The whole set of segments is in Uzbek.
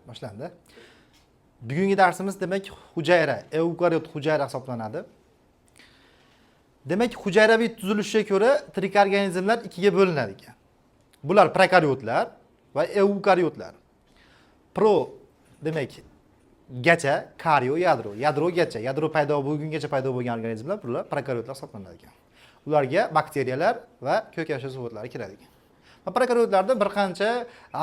Boshlandi. Bugungi darsimiz demak hujayra, eukariot hujayra hisoblanadi. Demak, hujayraviy tuzilishiga ko'ra tirik organizmlar ikkiga bo'linadi ekan. Bular prokariotlar va eukariotlar. Pro demak gacha, kario yadro, yadrogacha, yadro paydo bo'lgungacha paydo bo'lgan organizmlar bular prokariotlar hisoblanadi ekan. Ularga bakteriyalar va ko'k yashil suvotlari kiradi ekan. Va prokariotlarda bir qancha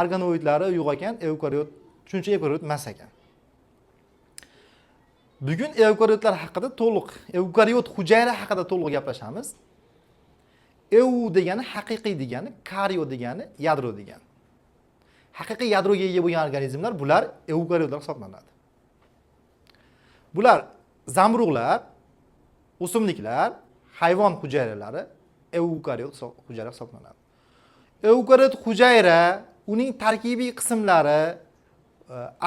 organoidlari yo'q ekan, eukariot, shuncha eukariot emas ekan. Bugun eukariotlar haqida to'liq, eukariot hujayra haqida to'liq gaplashamiz. Eu degani haqiqiy degani, kario degani yadro degani. Haqiqiy yadroga ega bo'lgan organizmlar bular eukariotlar hisoblanadi. Bular zamburug'lar, o'simliklar, hayvon hujayralari eukariot hujayra hisoblanadi. Eukariot hujayra, uning tarkibiy qismlari,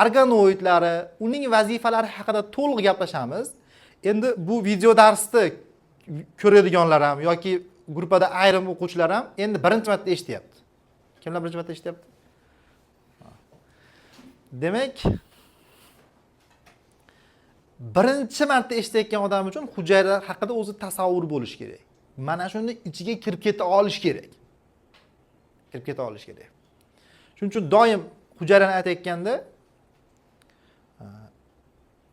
organoidlari, uning vazifalari haqida to'liq gaplashamiz. Endi bu video darsni ko'radiganlar ham yoki gruppada ayrim o'quvchilar ham endi birinchi marta eshityapti. Kimlar birinchi marta eshityapti? Demak, birinchi marta eshitayotgan odam uchun hujayra haqida o'zi tasavvur bo'lishi kerak. Mana shuni ichiga kirib keta olish kerak. Kirib keta olish kerak. Shuning uchun doim hujayrani aytayotganda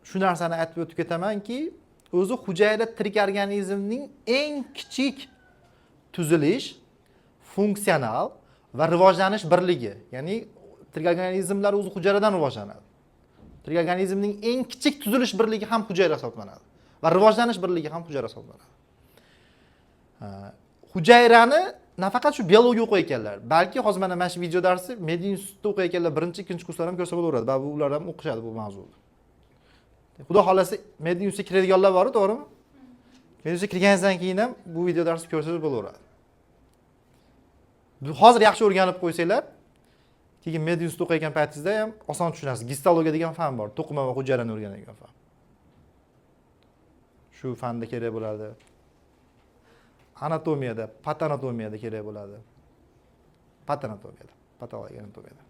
shu narsani aytib o'tib ketamanki, o'zi hujayra tirik organizmning eng kichik tuzilish, funksional va rivojlanish birligi. Ya'ni tirik organizmlar o'zi hujayradan rivojlanadi. Tirik organizmning eng kichik tuzilish birligi ham hujayra hisoblanadi va rivojlanish birligi ham hujayra hisoblanadi. Hujayrani nafaqat shu biologiya o'qiyotganlar, balki hozir mana shu video darsi medinstitutda o'qiyotganlar birinchi, ikkinchi kurslar ham ko'rsa bo'laveradi. Baribir ular ham o'qishadi bu mavzuni. Xudo xohlasa medinstitutga kiradiganlar bor, to'g'rimi? Medinstitutga kirganingizdan keyin ham bu video darsni ko'rsangiz bo'laveradi. Hozir yaxshi o'rganib qo'ysanglar, keyin medinstitutda o'qiyotgan paytingizda ham oson tushunasiz. Gistologiya degan fan bor, to'qima va hujayrani o'rganadigan fan. Shu fanda kerak bo'ladi. Anatomiyada, patanatomiyada kerak bo'ladi. Patanatomiyada, patologiya anatomiyada.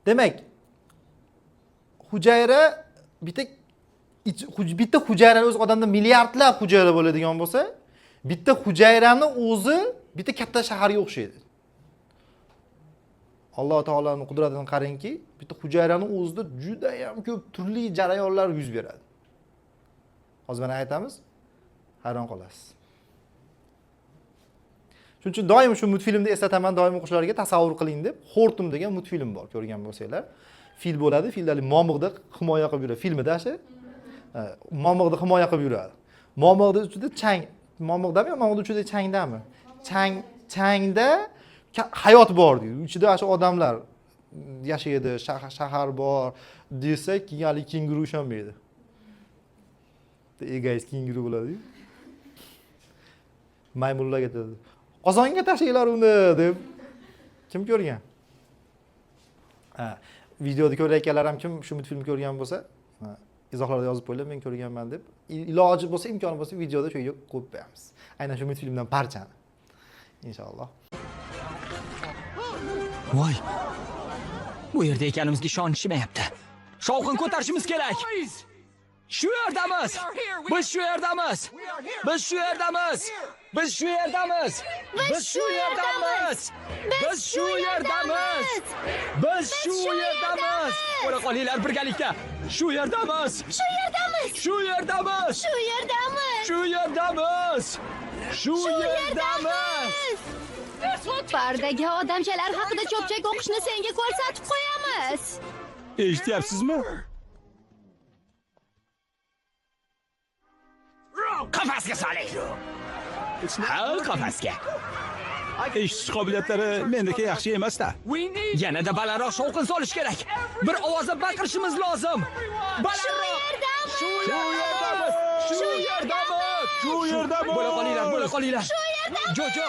Demak, hujayra bitta hujayrani o'zi odamda milliardlab hujayra bo'ladigan bo'lsa, bitta hujayrani o'zi bitta katta shaharga o'xshaydi. Alloh taoloning qudratini qarangki, bitta hujayrani o'zida juda ham ko'p turli jarayonlar yuz beradi. Hozir mana aytamiz, hayron qolasiz. Shuning uchun doim shu multfilmni eslataman, doim o'quvchilarga tasavvur qiling deb. Xortum degan multfilm bor, ko'rgan bo'lsanglar. Fil bo'ladi, fil hali momiqda himoya qilib yuradi. Filmida shu momiqda himoya qilib yuradi. Momiqda uchida chang, momiqdami yo momiqda uchida changdami? Chang, changda hayot bor deydi. Ichida shu odamlar yashaydi, shahar bor desa, keyin hali kenguru ishonmaydi. Egoist kenguru bo'ladi-yu. Maymunlar ketadi. Qozonga tashlanglar uni deb. Kim ko'rgan? Ha, videoda ko'rayotganlar ham kim shu multfilmni ko'rgan bo'lsa, izohlarda yozib qo'yinglar, men ko'rganman deb. Iloji bo'lsa, imkoni bo'lsa videoda shu yerga qo'yib qo'yamiz. Aynan shu multfilmdan parchani. Inshaalloh. Voy. Bu yerda ekanimizga ishonishmayapti. Shovqin ko'tarishimiz kerak. Shu yerdamiz. Biz shu yerdamiz. Biz shu yerdamiz. Biz shu yerdamiz. Biz shu yerdamiz. Biz shu yerdamiz. Biz shu yerdamiz. Bo'la qolinglar birgalikda. Shu yerdamiz. Shu yerdamiz. Shu yerdamiz. Shu yerdamiz. Shu yerdamiz. Shu yerdamiz. Pardaga odamchalar haqida cho'pchak o'qishni senga ko'rsatib qo'yamiz. Eshityapsizmi? Qafasga soling. Ha, qafasga. Eshitish qobiliyatlari mendagi yaxshi emas-da. Yanada balandroq shovqin solish kerak. Bir ovozda baqirishimiz lozim. Balandroq. Shu yerdamiz. Shu yerdamiz. Shu yerdamiz. Bo'la qolinglar, bo'la qolinglar. Shu yerdamiz. Jojo.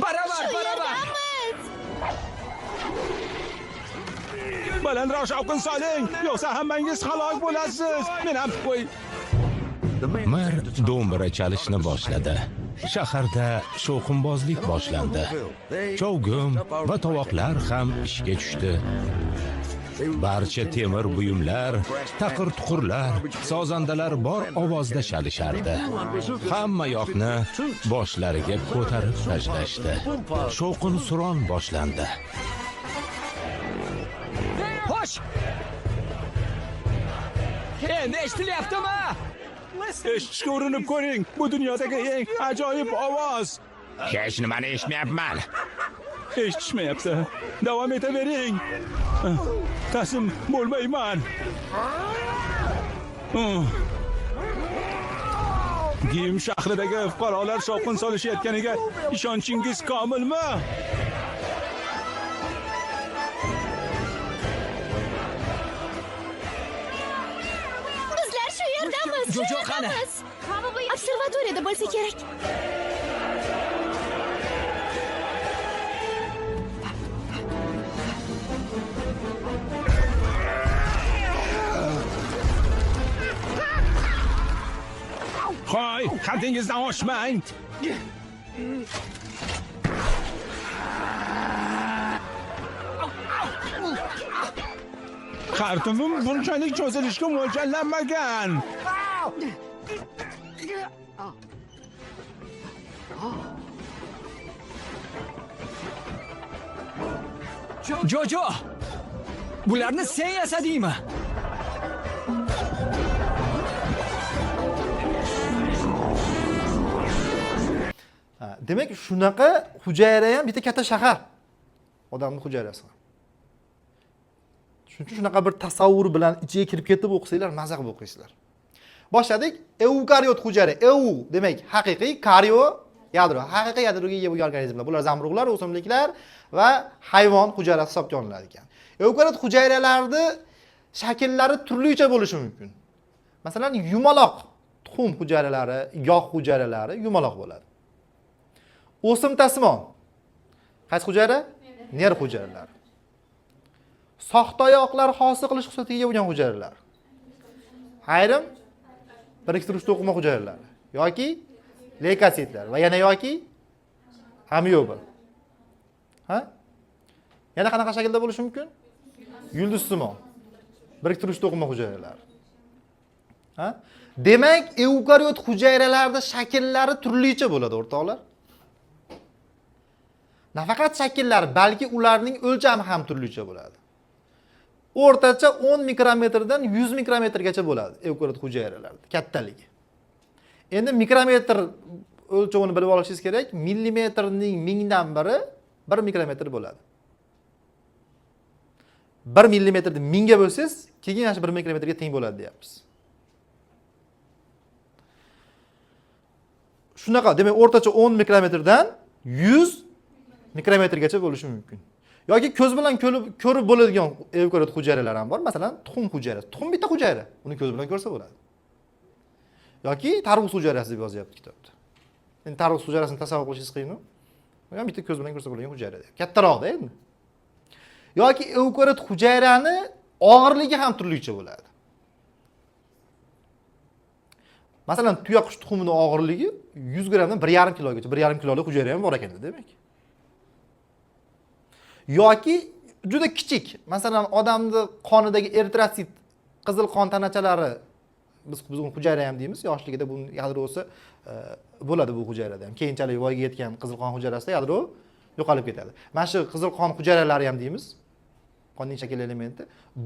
Baravar, Shu baravar. yerdamiz. Balandroq shovqin soling, yo'qsa hammangiz halok bo'lasiz. Men ham qo'y. Mer do'mbira chalishni boshladi. Shaharda shovqinbozlik boshlandi. Chovgum va tovoqlar ham ishga tushdi. Barcha temir buyumlar, taqir-tuqurlar, sozandalar bor ovozda chalishardi. Hamma yoqni boshlariga ko'tarib tashlashdi. Shovqin suron boshlandi. Xo'sh. Endi eshitilyaptimi? Eshitishga urinib ko'ring. Bu dunyodagi eng ajoyib ovoz. Hech nimani eshitmayapman. Eshitishmayapti. Davom etavering. Taslim bo'lmayman. Gim shahridagi fuqarolar shovqin solishayotganiga ishonchingiz komilmi? Bizlar shu yerdamiz. Jojo qani? Observatoriyada bo'lsa kerak. Hoy, haddingizdan oshmang. Xartumim bunchalik cho'zilishga mo'ljallanmagan. Jojo! Bularni sen yasadingmi? Demak, shunaqa hujayra ham bitta katta shahar. Odamning hujayrasi. Shuning uchun shunaqa bir tasavvur bilan ichiga kirib ketib o'qisanglar, maza qilib o'qiysizlar. Boshladik. Eukaryot hujayra. Eu demak haqiqiy, karyo yadro. Haqiqiy yadroga ega bo'lgan organizmlar. Bular zamburug'lar, o'simliklar va hayvon hujayrasi hisobga olinadi ekan. Eukaryot hujayralarning shakllari turlicha bo'lishi mumkin. Masalan, yumaloq tuxum hujayralari, yog' hujayralari yumaloq bo'ladi. O'simtasimon qaysi hujayra? Nerv hujayralari. Soxtayoqlar hosil qilish xususiyatiga ega bo'lgan hujayralar. Ayrim biriktiruvchi to'qima hujayralari yoki leykositlar va yana yoki amyoba. Ha? Yana qanaqa shaklda bo'lishi mumkin? Yulduzsimon. Biriktiruvchi to'qima hujayralari. Ha? Demak, eukaryot hujayralarida shakllari turlicha bo'ladi, o'rtoqlar. Nafaqat shakllar, balki ularning o'lchami ham turlicha bo'ladi. O'rtacha 10 mikrometrdan 100 mikrometrgacha bo'ladi eukaryot hujayralarida kattaligi. Endi mikrometr o'lchovini bilib olishingiz kerak. Millimetrning 1000dan biri 1 mikrometr bo'ladi. 1 millimetrni 1000 ga bo'lsangiz, keyin ana shu 1 mikrometrga teng bo'ladi deyapmiz. Shunaqa, demak, o'rtacha 10 mikrometrdan 100 mikrometrgacha bo'lishi mumkin. Yoki ko'z bilan ko'rib bo'ladigan eukaryot hujayralar ham bor. Masalan, tuxum hujayrasi. Tuxum bitta hujayra. Uni ko'z bilan ko'rsa bo'ladi. Yoki tarvuz hujayrasi deb yozyapti kitobda. Endi tarvuz hujayrasini tasavvur qilishingiz qiyinmi? U ham bitta ko'z bilan ko'rsa bo'ladigan hujayra deyapti. Kattaroqda endi. Yoki eukaryot hujayrani og'irligi ham turlicha bo'ladi. Masalan, tuyaqush tuxumining og'irligi 100 grammdan 1,5 kilogacha, 1,5 kilolik hujayra ham bor ekanda demak. Yoki juda kichik, masalan, odamning qonidagi eritrotsit qizil qon tanachalari, biz uni hujayra ham deymiz, yoshligida buning yadrosi bo'ladi bu hujayrada ham. Keyinchalik voyaga yetgan qizil qon hujayrasida yadro yo'qolib ketadi. Mana shu qizil qon hujayralari ham deymiz, qonning shakl elementi.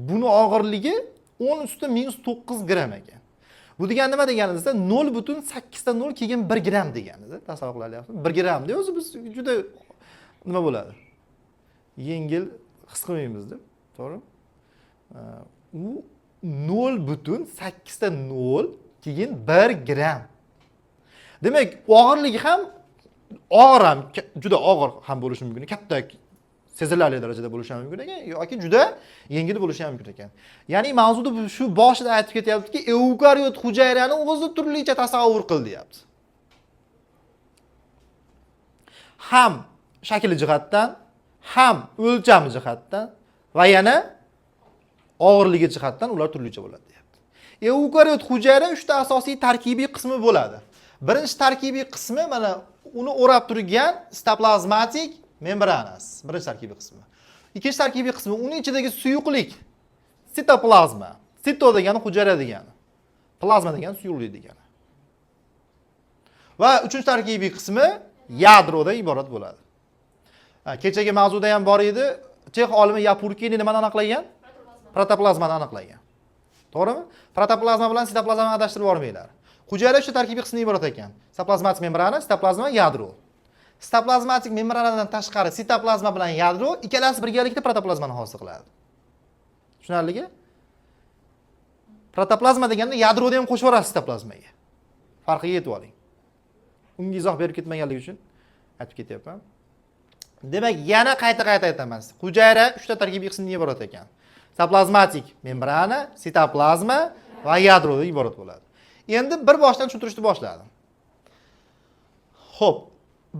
Buni og'irligi 10⁻⁹ gram ekan. Bu degani nima degani desa, 0,8 keyin 1 gram deganida. Tasavvur qilyapsizmi? 1 gramda o'zi biz juda nima bo'ladi? Yengil his qilmaymiz deb, to'g'rimi? U 0,8 keyin 1 gram. Demak, og'irligi ham og'ir ham, juda og'ir ham bo'lishi mumkin, katta sezilarli darajada bo'lishi ham mumkin ekan yoki juda yengil bo'lishi ham mumkin ekan. Ya'ni mavzuda shu boshida aytib ketyaptiki, eukaryot hujayrani o'zi turlicha tasavvur qil deyapti. Ham shakli jihatdan, ham o'lchami jihatdan va yana og'irligi jihatdan ular turlicha bo'ladi deyapti. Eukaryot hujayra 3 ta asosiy tarkibiy qismi bo'ladi. Birinchi tarkibiy qismi mana Uni o'rab turgan sitoplazmatik membranasi, birinchi tarkibiy qismi. Ikkinchi tarkibiy qismi uning ichidagi suyuqlik, sitoplazma. Sito degani hujayra degani. Plazma degani suyuqlik degani. Va uchinchi tarkibiy qismi yadrodan iborat bo'ladi. Kechagi mavzuda ham bor edi. Chex olimi Yapurkini nimani aniqlagan? Protoplazmani aniqlagan. To'g'rimi? Protoplazma bilan sitoplazmani adashtirib yubormanglar. Hujayra uchta tarkibiy qismdan iborat ekan. Sitoplazmatik membrana, sitoplazma, yadro. Sitoplazmatik membranadan tashqari sitoplazma bilan yadro ikkalasi birgalikda protoplazmani hosil qiladi. Tushunarlimi? Protoplazma deganda yadroni ham qo'shib yuborasiz sitoplazmaga. Farqiga yetib oling. Unga izoh berib ketmaganligi uchun aytib ketyapman. Demak, yana qayta-qayta aytaman. Hujayra uchta tarkibiy qismdan iborat ekan. Sitoplazmatik membrana, sitoplazma va yadrodan iborat bo'ladi. Endi bir boshdan tushuntirishni boshladim. Xo'p,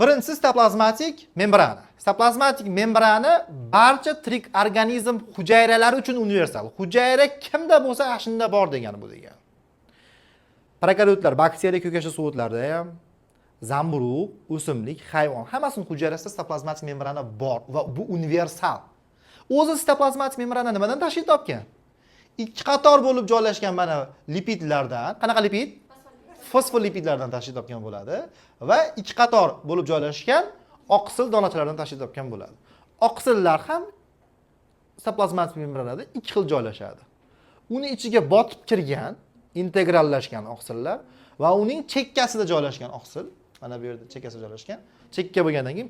birinchisi sitoplazmatik membrana. Sitoplazmatik membrana barcha tirik organizm hujayralari uchun universal. Hujayra kimda bo'lsa, shunda bor degani bu degani. Prokaryotlar, bakteriya, ko'kashli suvo'tlarda ham, zamburug', o'simlik, hayvon hammasining hujayrasida sitoplazmatik membrana bor va bu universal. O'zi sitoplazmatik membrana nimadan tashkil topgan? Ikki qator bo'lib joylashgan mana lipidlardan, qanaqa lipid? Fosfolipidlardan tashkil topgan bo'ladi va ikki qator bo'lib joylashgan oqsil donachalaridan tashkil topgan bo'ladi. Oqsillar ham sitoplazmatik membranada ikki xil joylashadi. Uni ichiga botib kirgan, integrallashgan oqsillar va uning chekkasida joylashgan oqsil, mana bu yerda chekkasida joylashgan, chekka bo'lgandan keyin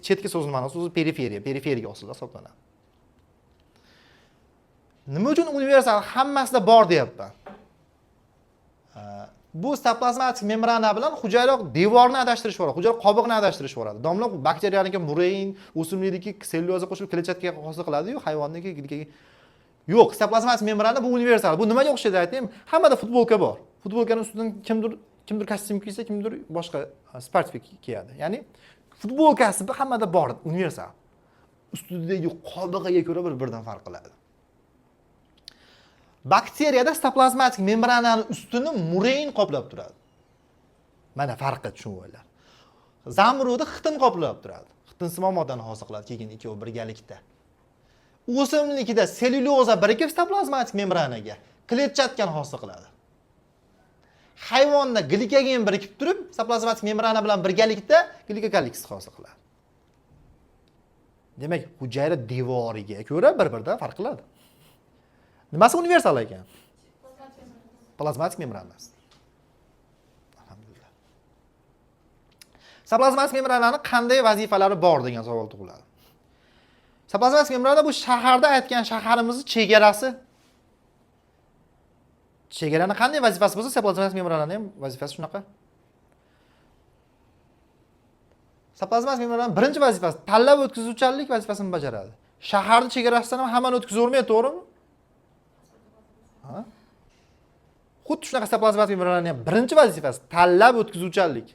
chetki so'zining ma'nosi o'zi periferiya, periferik oqsillar hisoblanadi. Nima uchun universal hammasida bor deyapman? Bu sitoplazmatik membrana bilan hujayra devorni adashtirish boradi, hujayra qobig'ini adashtirish boradi. Domla bakteriyaniki murein, o'simlikniki sellyuloza qo'shilib kletchatka hosil qiladi-yu, hayvonniki glikogen. Yo'q, sitoplazmatik membrana bu universal. Bu nimaga o'xshaydi aytaymi? Hammada futbolka bor. Futbolkani ustidan kimdir kostyum kiysa, kimdir boshqa sportfik kiyadi. Ya'ni futbolkasi hammada bor, universal. Ustidagi qobig'iga ko'ra bir-biridan farq qiladi. Bakteriyada sitoplazmatik membranani ustini murein qoplab turadi. Mana farqi tushunib olinglar. Zamburug'da xitin qoplab turadi. Xitinsimon moddani hosil qiladi keyin ikkovi birgalikda. O'simlikda sellyuloza birikib sitoplazmatik membranaga kletchatkani hosil qiladi. Hayvonda glikogen birikib turib sitoplazmatik membrana bilan birgalikda glikokaliks hosil qiladi. Demak, hujayra devoriga ko'ra bir-biridan farq qiladi. Nimasi universal ekan? Plazmatik membranasi. Alhamdulillah. Sitoplazmatik membranani qanday vazifalari bor degan savol tug'iladi. Sitoplazmatik membrana bu shaharda aytgan shaharimizni chegarasi. Chegarani qanday vazifasi bo'lsa, sitoplazmatik membranani ham vazifasi shunaqa. Sitoplazmatik membranani birinchi vazifasi tanlab o'tkazuvchanlik vazifasini bajaradi. Shaharning chegarasidan ham hammani o'tkazavermaydi, to'g'rimi? Ha? Xuddi shunaqa sitoplazmatik membrananing ham birinchi vazifasi tanlab o'tkazuvchanlik.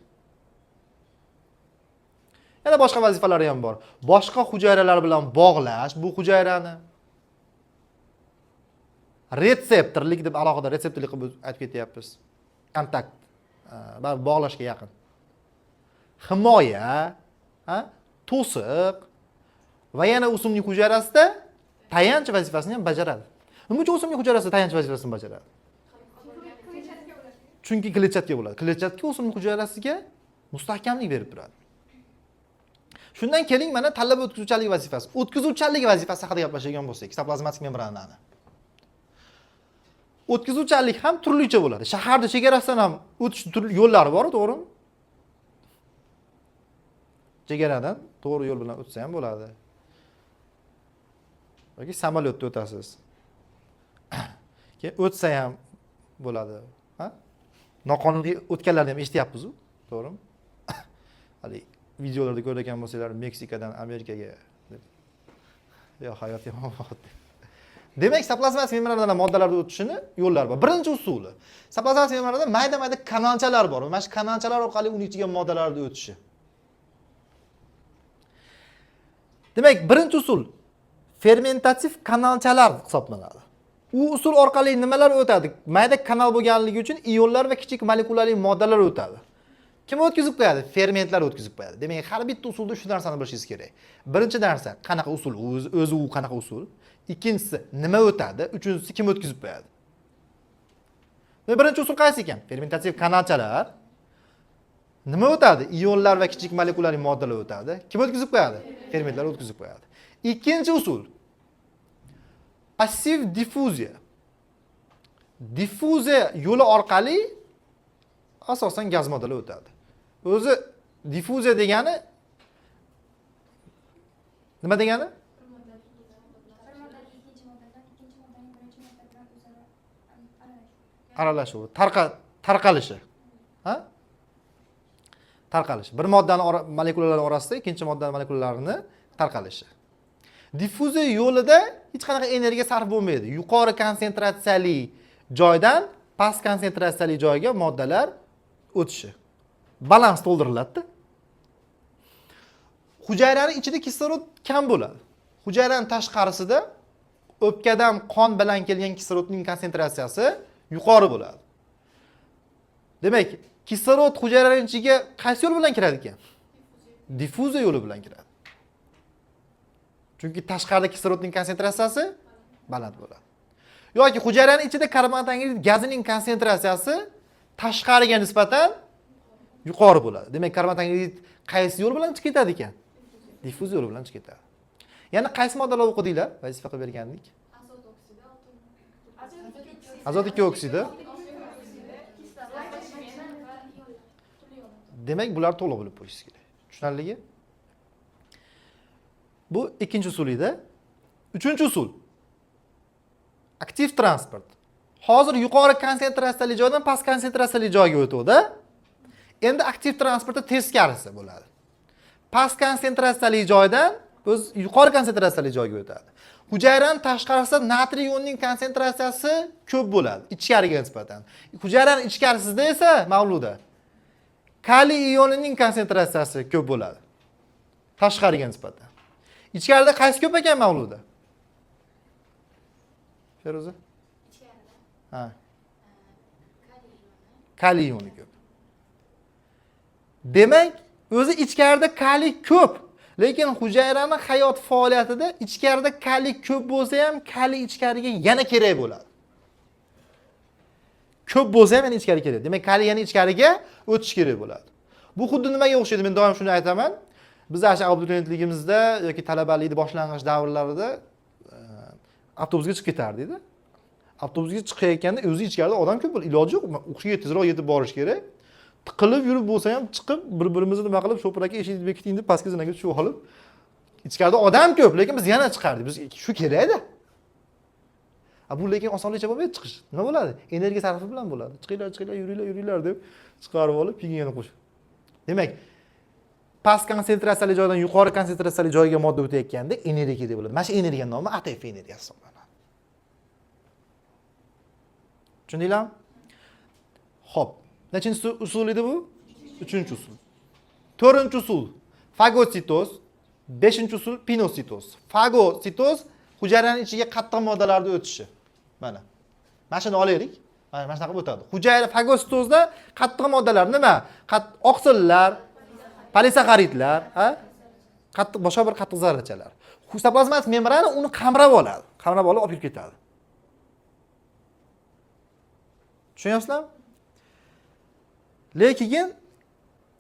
Yana boshqa vazifalari ham bor. Boshqa hujayralar bilan bog'lash bu hujayrani. Retseptorlik deb alohida retseptorlik qilib aytib ketyapmiz. Kontakt, baribir bog'lashga yaqin. Himoya, to'siq va yana o'simlik hujayrasida tayanch vazifasini ham bajaradi. Nima uchun o'simlik hujayrasida tayanch vazifasini bajaradi? Chunki kletchatka bo'ladi. Kletchatka o'simlik hujayrasiga mustahkamlik berib turadi. Shundan keling mana tanlab o'tkazuvchanlik vazifasi. O'tkazuvchanlik vazifasi haqida gaplashadigan bo'lsak, sitoplazmatik membranani. O'tkazuvchanlik ham turlicha bo'ladi. Shaharda chegarasidan ham o'tish turli yo'llari bor, to'g'rimi? Chegaradan to'g'ri yo'l bilan o'tsa ham bo'ladi. Yoki samolyotda o'tasiz. Keyin o'tsa ham bo'ladi. Ha? Noqonuniy o'tganlarni ham eshityapmiz-ku, to'g'rimi? Hali videolarda ko'rgan bo'lsanglar, Meksikadan Amerikaga deb. Yo, hayot yomon bo'ldi. Demak, sitoplazmatik membranadan moddalarni o'tishini yo'llari bor. Birinchi usuli. Sitoplazmatik membranada mayda-mayda kanalchalar bor. Mana shu kanalchalar orqali uning ichiga moddalarni o'tishi. Demak, birinchi usul fermentativ kanalchalar hisoblanadi. U usul orqali nimalar o'tadi? Mayda kanal bo'lganligi uchun ionlar va kichik molekulali moddalar o'tadi. Kim o'tkazib qo'yadi? Fermentlar o'tkazib qo'yadi. Demak, har bitta usulda shu narsani bilishingiz kerak. Birinchi narsa qanaqa usul, o'zi u qanaqa usul. Ikkinchisi nima o'tadi, uchinchisi kim o'tkazib qo'yadi. Birinchi usul qaysi ekan? Fermentativ kanalchalar. Nima o'tadi? Ionlar va kichik molekulali moddalar o'tadi. Kim o'tkazib qo'yadi? Fermentlar o'tkazib qo'yadi. Ikkinchi usul passiv diffuziya. Diffuziya yo'li orqali asosan gaz moddalar o'tadi. O'zi diffuziya degani nima degani? Aralashuvi, tarqalishi. Ha? Tarqalishi. Bir moddani molekulalar orasida ikkinchi moddani molekulalarini tarqalishi. Diffuziya yo'lida hech qanaqa energiya sarf bo'lmaydi. Yuqori konsentratsiyali joydan past konsentratsiyali joyga moddalar o'tishi. Balans to'ldiriladi. Hujayrani ichida kislorod kam bo'ladi. Hujayrani tashqarisida o'pkadan qon bilan kelgan kislorodning konsentratsiyasi yuqori bo'ladi. Demak, kislorod hujayraning ichiga qaysi yo'l bilan kiradi ekan? Diffuziya yo'li bilan kiradi. Chunki tashqarida kislorodning konsentratsiyasi baland bo'ladi. Yoki hujayraning ichida karbonat angidrid gazining konsentratsiyasi tashqariga nisbatan yuqori bo'ladi. Demak, karbonat angidrid qaysi yo'l bilan chiqib ketadi ekan? Diffuziya yo'li bilan chiqib ketadi. Yana qaysi moddalar o'qidinglar? Vazifa qilib bergandik. Azot 2 oksidi. Demak, bular to'liq bilib qo'yishingiz kerak. Tushunarligi? Bu ikkinchi usul edi. Uchinchi usul aktiv transport. Hozir yuqori konsentratsiyali joydan past konsentratsiyali joyga o'tuvdi. Endi aktiv transportda teskarisi bo'ladi. Past konsentratsiyali joydan o'z yuqori konsentratsiyali joyga o'tadi. Hujayrani tashqarisida natriy ionining konsentratsiyasi ko'p bo'ladi ichkariga nisbatan. Hujayrani ichkarisida esa mavluda kaliy ionining konsentratsiyasi ko'p bo'ladi tashqariga nisbatan. Ichkarida qaysi ko'p ekan mavluda? Feruza? Ichkarida. Ha. Kaliy ioni ko'p. Demak, o'zi ichkarida kaliy ko'p, lekin hujayrani hayot faoliyatida ichkarida kaliy ko'p bo'lsa ham kaliy ichkariga yana kerak bo'ladi. Ko'p bo'lsa ham yana ichkari kerak. Demak, kaliy yana ichkariga o'tish kerak bo'ladi. Bu xuddi nimaga o'xshaydi? Men doim shuni aytaman. Biz o'sha abituriyentligimizda yoki talabalikning boshlang'ich davrlarida avtobusga chiqib ketardik-da. Avtobusga chiqayotganda o'zi ichkarida odam ko'p bo'ladi. Iloji yo'q. O'qishga tezroq yetib borish kerak. Tiqilib yurib bo'lsa ham chiqib bir-birimizni nima qilib, shopir aka eshikni bekiting deb pastki zinaga tushib olib, ichkarida odam ko'p, lekin biz yana chiqardik. Biz shu kerak-da. Bu lekin osonlikcha bo'lmaydi chiqish. Nima bo'ladi? Energiya sarfi bilan bo'ladi. Chiqinglar, chiqinglar, yuringlar, yuringlar deb chiqarib olib, keyin yana qo'shib. Demak, past konsentratsiyali joydan yuqori konsentratsiyali joyga modda o'tayotganda energiya kerak bo'ladi. Mana shu energiyaning nomi ATF energiyasi hisoblanadi. Tushundinglarmi? Xo'p. Nechinchi usul edi bu? Uchinchi usul. To'rtinchi usul fagositoz, beshinchi usul pinositoz. Fagositoz hujayraning ichiga qattiq moddalarni o'tishi. Mana. Mana shuni olaylik. Mana shunaqa o'tadi. Hujayra fagositozda qattiq moddalar nima? Oqsillar, polisaxaridlar, ha? Qattiq boshqa bir qattiq zarrachalar. Sitoplazmatik membrana uni qamrab oladi. Qamrab olib olib ketadi. Tushunyapsizlarmi? Lekin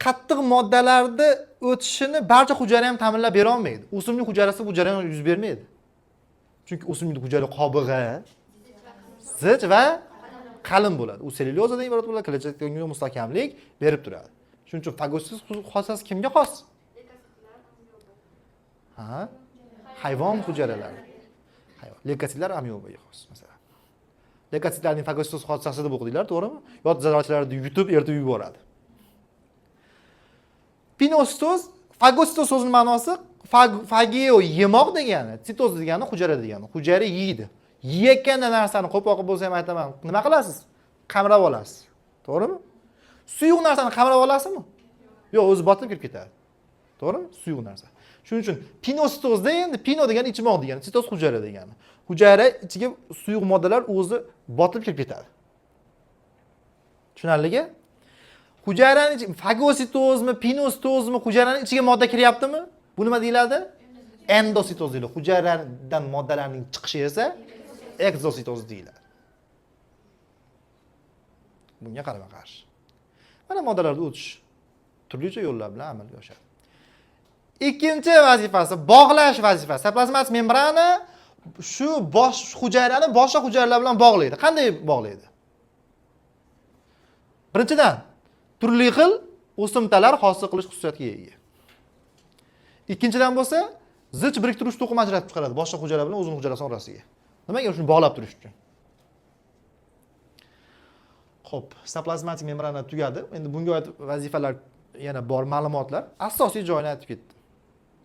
qattiq moddalarni o'tishini barcha hujayra ham ta'minlab bera olmaydi. O'simlik hujayrasi bu jarayon yuz bermaydi. Chunki o'simlik hujayra qobig'i zich va qalin bo'ladi. U sellyulozadan iborat bo'ladi, kletchatkaga mustahkamlik berib turadi. Shuning uchun fagositoz xosasi kimga xos? Ha? Hayvon hujayralari. Hayvon. Leykositlar amyobaga xos, masalan. Leykositlarning fagositoz hodisasi deb o'qidinglar, to'g'rimi? Yot zarrachalarni yutib, eritib yuboradi. Pinositoz, fagositoz so'zining ma'nosi fageo yemoq degani, sitoz degani hujayra degani. Hujayra yeydi. Yeyotganda narsani qo'poq bo'lsa ham aytaman, nima qilasiz? Qamrab olasiz. To'g'rimi? Suyuq narsani qamrab olasizmi? Yo'q, o'zi botib kirib ketadi. To'g'rimi? Suyuq narsa. Shuning uchun pinositozda endi pino degani ichmoq degani, sitoz hujayra degani. Hujayra ichiga suyuq moddalar o'zi botib kirib ketadi. Tushunarligi? Hujayrani ichi fagositozmi, pinositozmi, hujayrani ichiga modda kiryaptimi? Bu nima deyiladi? Endositoz deyiladi. Hujayradan moddalarning chiqishi esa ekzositoz deyiladi. Bunga qarama-qarshi. Mana moddalarni o'tish turlicha yo'llar bilan amalga oshadi. Ikkinchi vazifasi bog'lash vazifasi. Sitoplazmatik membrana shu bosh hujayrani boshqa hujayralar bilan bog'laydi. Qanday bog'laydi? Birinchidan, turli xil o'simtalar hosil qilish xususiyatiga ega. Ikkinchidan bo'lsa, zich biriktiruvchi to'qima ajratib chiqaradi boshqa hujayra bilan o'zini hujayrasi orasiga. Nimaga? Shuni bog'lab turish uchun. Xo'p, sitoplazmatik membrana tugadi. Endi bunga oid vazifalar yana bor, ma'lumotlar. Asosiy joyini aytib ketdim.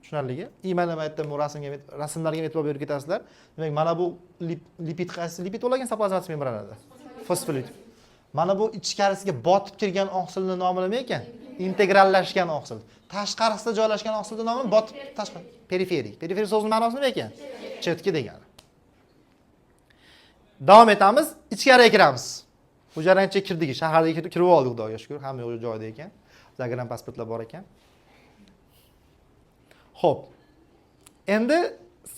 Tushunarligi? Mana bu yerda bu rasmga, rasmlarga e'tibor berib ketasizlar. Demak, mana bu lipid qaysi lipid bo'lgan sitoplazmatik membranada? Fosfolipid. Mana bu ichkarisiga botib kirgan oqsilning nomi nima ekan? Integrallashgan oqsil. Tashqarisida joylashgan oqsilning nomi botib tashqari periferik. Periferik so'zining ma'nosi nima ekan? Chetki degani. Davom etamiz, ichkariga kiramiz. Hujayrani ichiga kirdik, shaharga kirib oldik, Xudoga shukr, hamma yo'q joyida ekan. Загран pasportlar bor ekan. Xo'p. Endi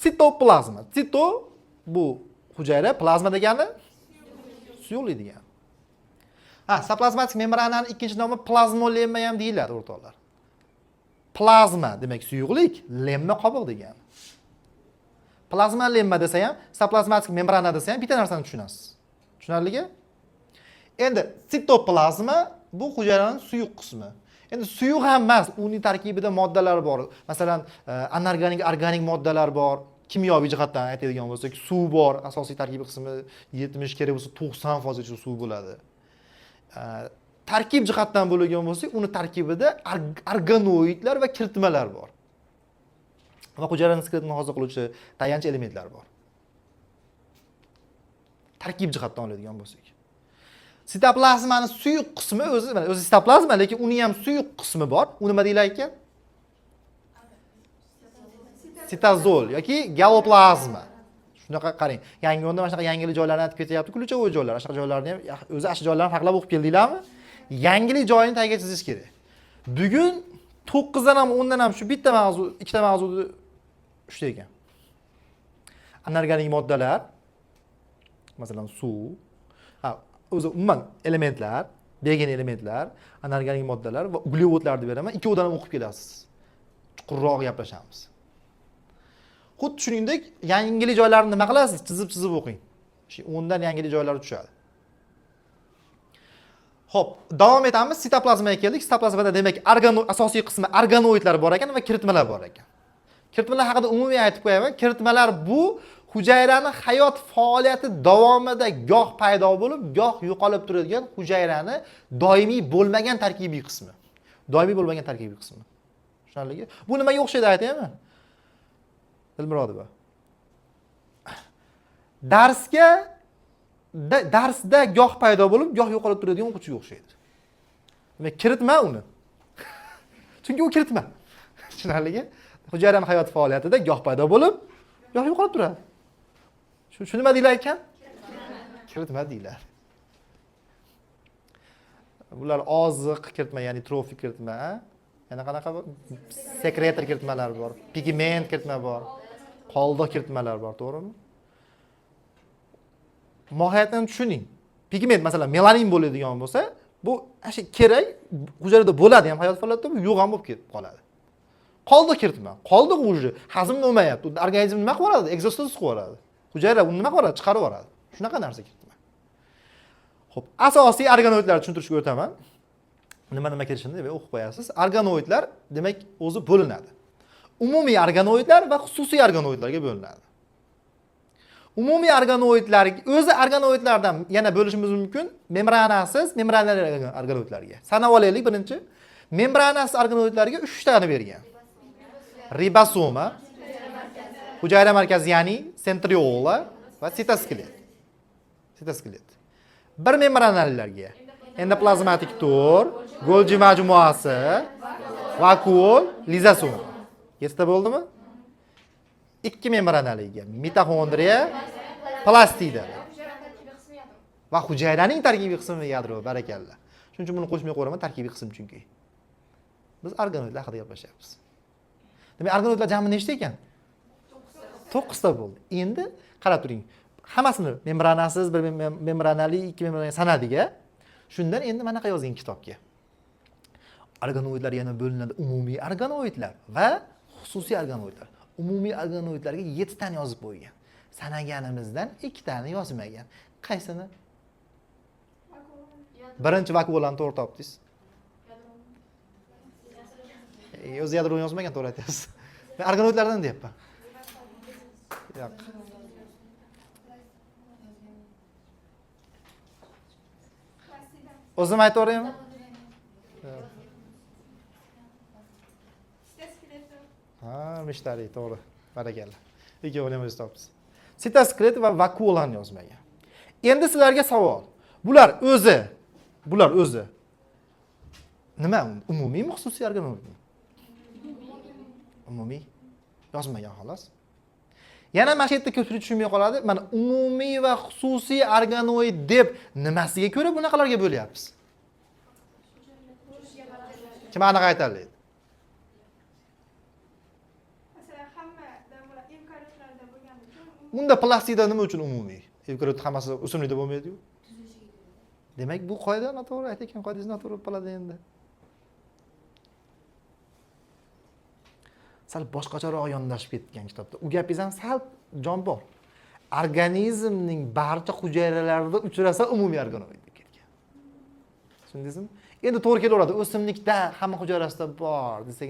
sitoplazma. Sito bu hujayra, plazma degani suyuqlik degani. Ha, sitoplazmatik membrananing ikkinchi nomi plazmolemma ham deyiladi, o'rtoqlar. Plazma demak suyuqlik, lemma qobiq degani. Plazmalemma desa ham, sitoplazmatik membrana desa ham bitta narsani tushunasiz. Tushunarligi? Endi sitoplazma bu hujayraning suyuq qismi. Endi suyuq ham emas, uning tarkibida moddalar bor. Masalan, anorganik, organik moddalar bor. Kimyoviy jihatdan aytadigan bo'lsak, suv bor, asosiy tarkibiy qismi 70, kerak bo'lsa 90% suv bo'ladi. Tarkib jihatdan bo'ladigan bo'lsak, uni tarkibida organoidlar va kiritmalar bor. Va hujayraning skeletini hosil qiluvchi tayanch elementlar bor. Tarkib jihatdan oladigan bo'lsak. Sitoplazmani suyuq qismi o'zi, mana o'zi sitoplazma, lekin uning ham suyuq qismi bor. U nima deyilar ekan? Sitozol yoki galoplazma. Shunaqa qarang. Yangi o'nda mana shunaqa yangilik joylarni aytib ketyapti, ключевой joylar. Shunaqa joylarni ham o'zi shu joylarni farqlab o'qib keldinglarmi? Yangilik joyini tagiga chizish kerak. Bugun 9 dan ham 10 dan ham shu bitta mavzu, ikkita mavzuni uchta ekan. Anorganik moddalar, masalan, suv, ha, o'zi umuman elementlar, degan elementlar, anorganik moddalar va uglevodlarni beraman. Ikkovidan ham o'qib kelasiz. Chuqurroq gaplashamiz. Xuddi shuningdek, yangilik joylarini nima qilasiz? Chizib-chizib o'qing. Shu 10 dan yangilik joylari tushadi. Xo'p, davom etamiz. Sitoplazmaga keldik. Sitoplazmada demak asosiy qismi organoidlar bor ekan va kiritmalar bor ekan. Kiritmalar haqida umumiy aytib qo'yaman. Kiritmalar bu hujayrani hayot faoliyati davomida goh paydo bo'lib, goh yo'qolib turadigan hujayrani doimiy bo'lmagan tarkibiy qismi. Doimiy bo'lmagan tarkibiy qismi. Tushunarlimi? Bu nimaga o'xshaydi aytaymi? Dilmurodova. Darsga darsda goh paydo bo'lib, goh yo'qolib turadigan o'quvchiga o'xshaydi. Demak, kiritma uni. Chunki u kiritma. Tushunarlimi? Hujayrani hayot faoliyatida goh paydo bo'lib, goh yo'qolib turadi. Shu nima deyilar ekan? Kiritma deyiladi. Bular oziq kiritma, ya'ni trofik kiritma, yana qanaqa bor? Sekretor kiritmalar bor, pigment kiritma bor, qoldiq kiritmalar bor, to'g'rimi? Mohiyatini tushuning. Pigment, masalan, melanin bo'ladigan bo'lsa, bu shu kerak, hujayrada bo'ladi ham hayot faoliyatida, bu yo'q ham bo'lib ketib qoladi. Qoldiq kiritma, qoldiq уже hazm bo'lmayapti. Organizm nima qilib yuboradi? Ekzositoz qilib yuboradi. Hujayra uni nima qilib yuboradi? Chiqarib yuboradi. Shunaqa narsa kiritma. Xo'p, asosiy organoidlarni tushuntirishga o'taman. Nima nima kelishini demak o'qib qo'yasiz. Organoidlar demak o'zi bo'linadi. Umumiy organoidlar va xususiy organoidlarga bo'linadi. Umumiy organoidlar o'zi organoidlardan yana bo'lishimiz mumkin membranasiz, membranali organoidlarga. Sanab olaylik birinchi. Membranasiz organoidlarga 3 tani bergan. Ribosoma, hujayra markazi ya'ni sentriola va sitoskelet. Sitoskelet. Bir membranalilarga endoplazmatik to'r, Golgi majmuasi, vakuol, lizosoma. Yettita bo'ldimi? Ikki membranaliga mitoxondriya, plastida va hujayraning tarkibiy qismi yadro, barakalla. Shuning Shuning uchun buni qo'shmay qo'yaman, tarkibiy qism chunki. Biz organoidlar haqida gaplashyapmiz. Demak, organoidlar jami nechta ekan? 9 ta bo'ldi. Endi qarab turing. Hammasini membranasiz, bir membranali, ikki membranali sanadik-a. Shundan endi mana qanaqa yozgan kitobga. Organoidlar yana bo'linadi umumiy organoidlar va xususiy organoidlar. Umumiy organoidlarga 7 tani yozib qo'ygan. Sanaganimizdan 2 tani yozmagan. Qaysini? Birinchi vakuolani to'g'ri topdingiz. O'zi yadroni yozmagan, to'g'ri aytyapsiz. Men organoidlardan deyapman. Yo'q. O'zim aytaveraymi? Ha, mishtari, to'g'ri. Barakalla. Ikkovini ham o'zingiz topdingiz. Sitoskeleto va vakuolani yozmagan. Endi sizlarga savol. Bular o'zi nima? Umumiymi, xususiy organoidmi? Umumiy yozmagan xolos. Yana mana shu yerda ko'pchilik tushunmay qoladi. Mana umumiy va xususiy organoid deb nimasiga ko'ra bunaqalarga bo'lyapmiz? Kim aniq aytadi? Masalan, hammada bo'ladi, eukaryotlarda bo'lgani uchun. Unda plastida nima uchun umumiy? Eukaryot hammasi o'simlikda bo'lmaydi-ku. Demak, bu qoida noto'g'ri, aytayotgan qoidangiz noto'g'ri bo'lib qoladi endi. Sal boshqacharoq yondashib ketgan kitobda. U gapingiz ham sal jon bor. Organizmning barcha hujayralarida uchrasa umumiy organoid deb ketgan. Tushundingizmi? Endi to'g'ri kelaveradi. O'simlikda hamma hujayrasida bor desak,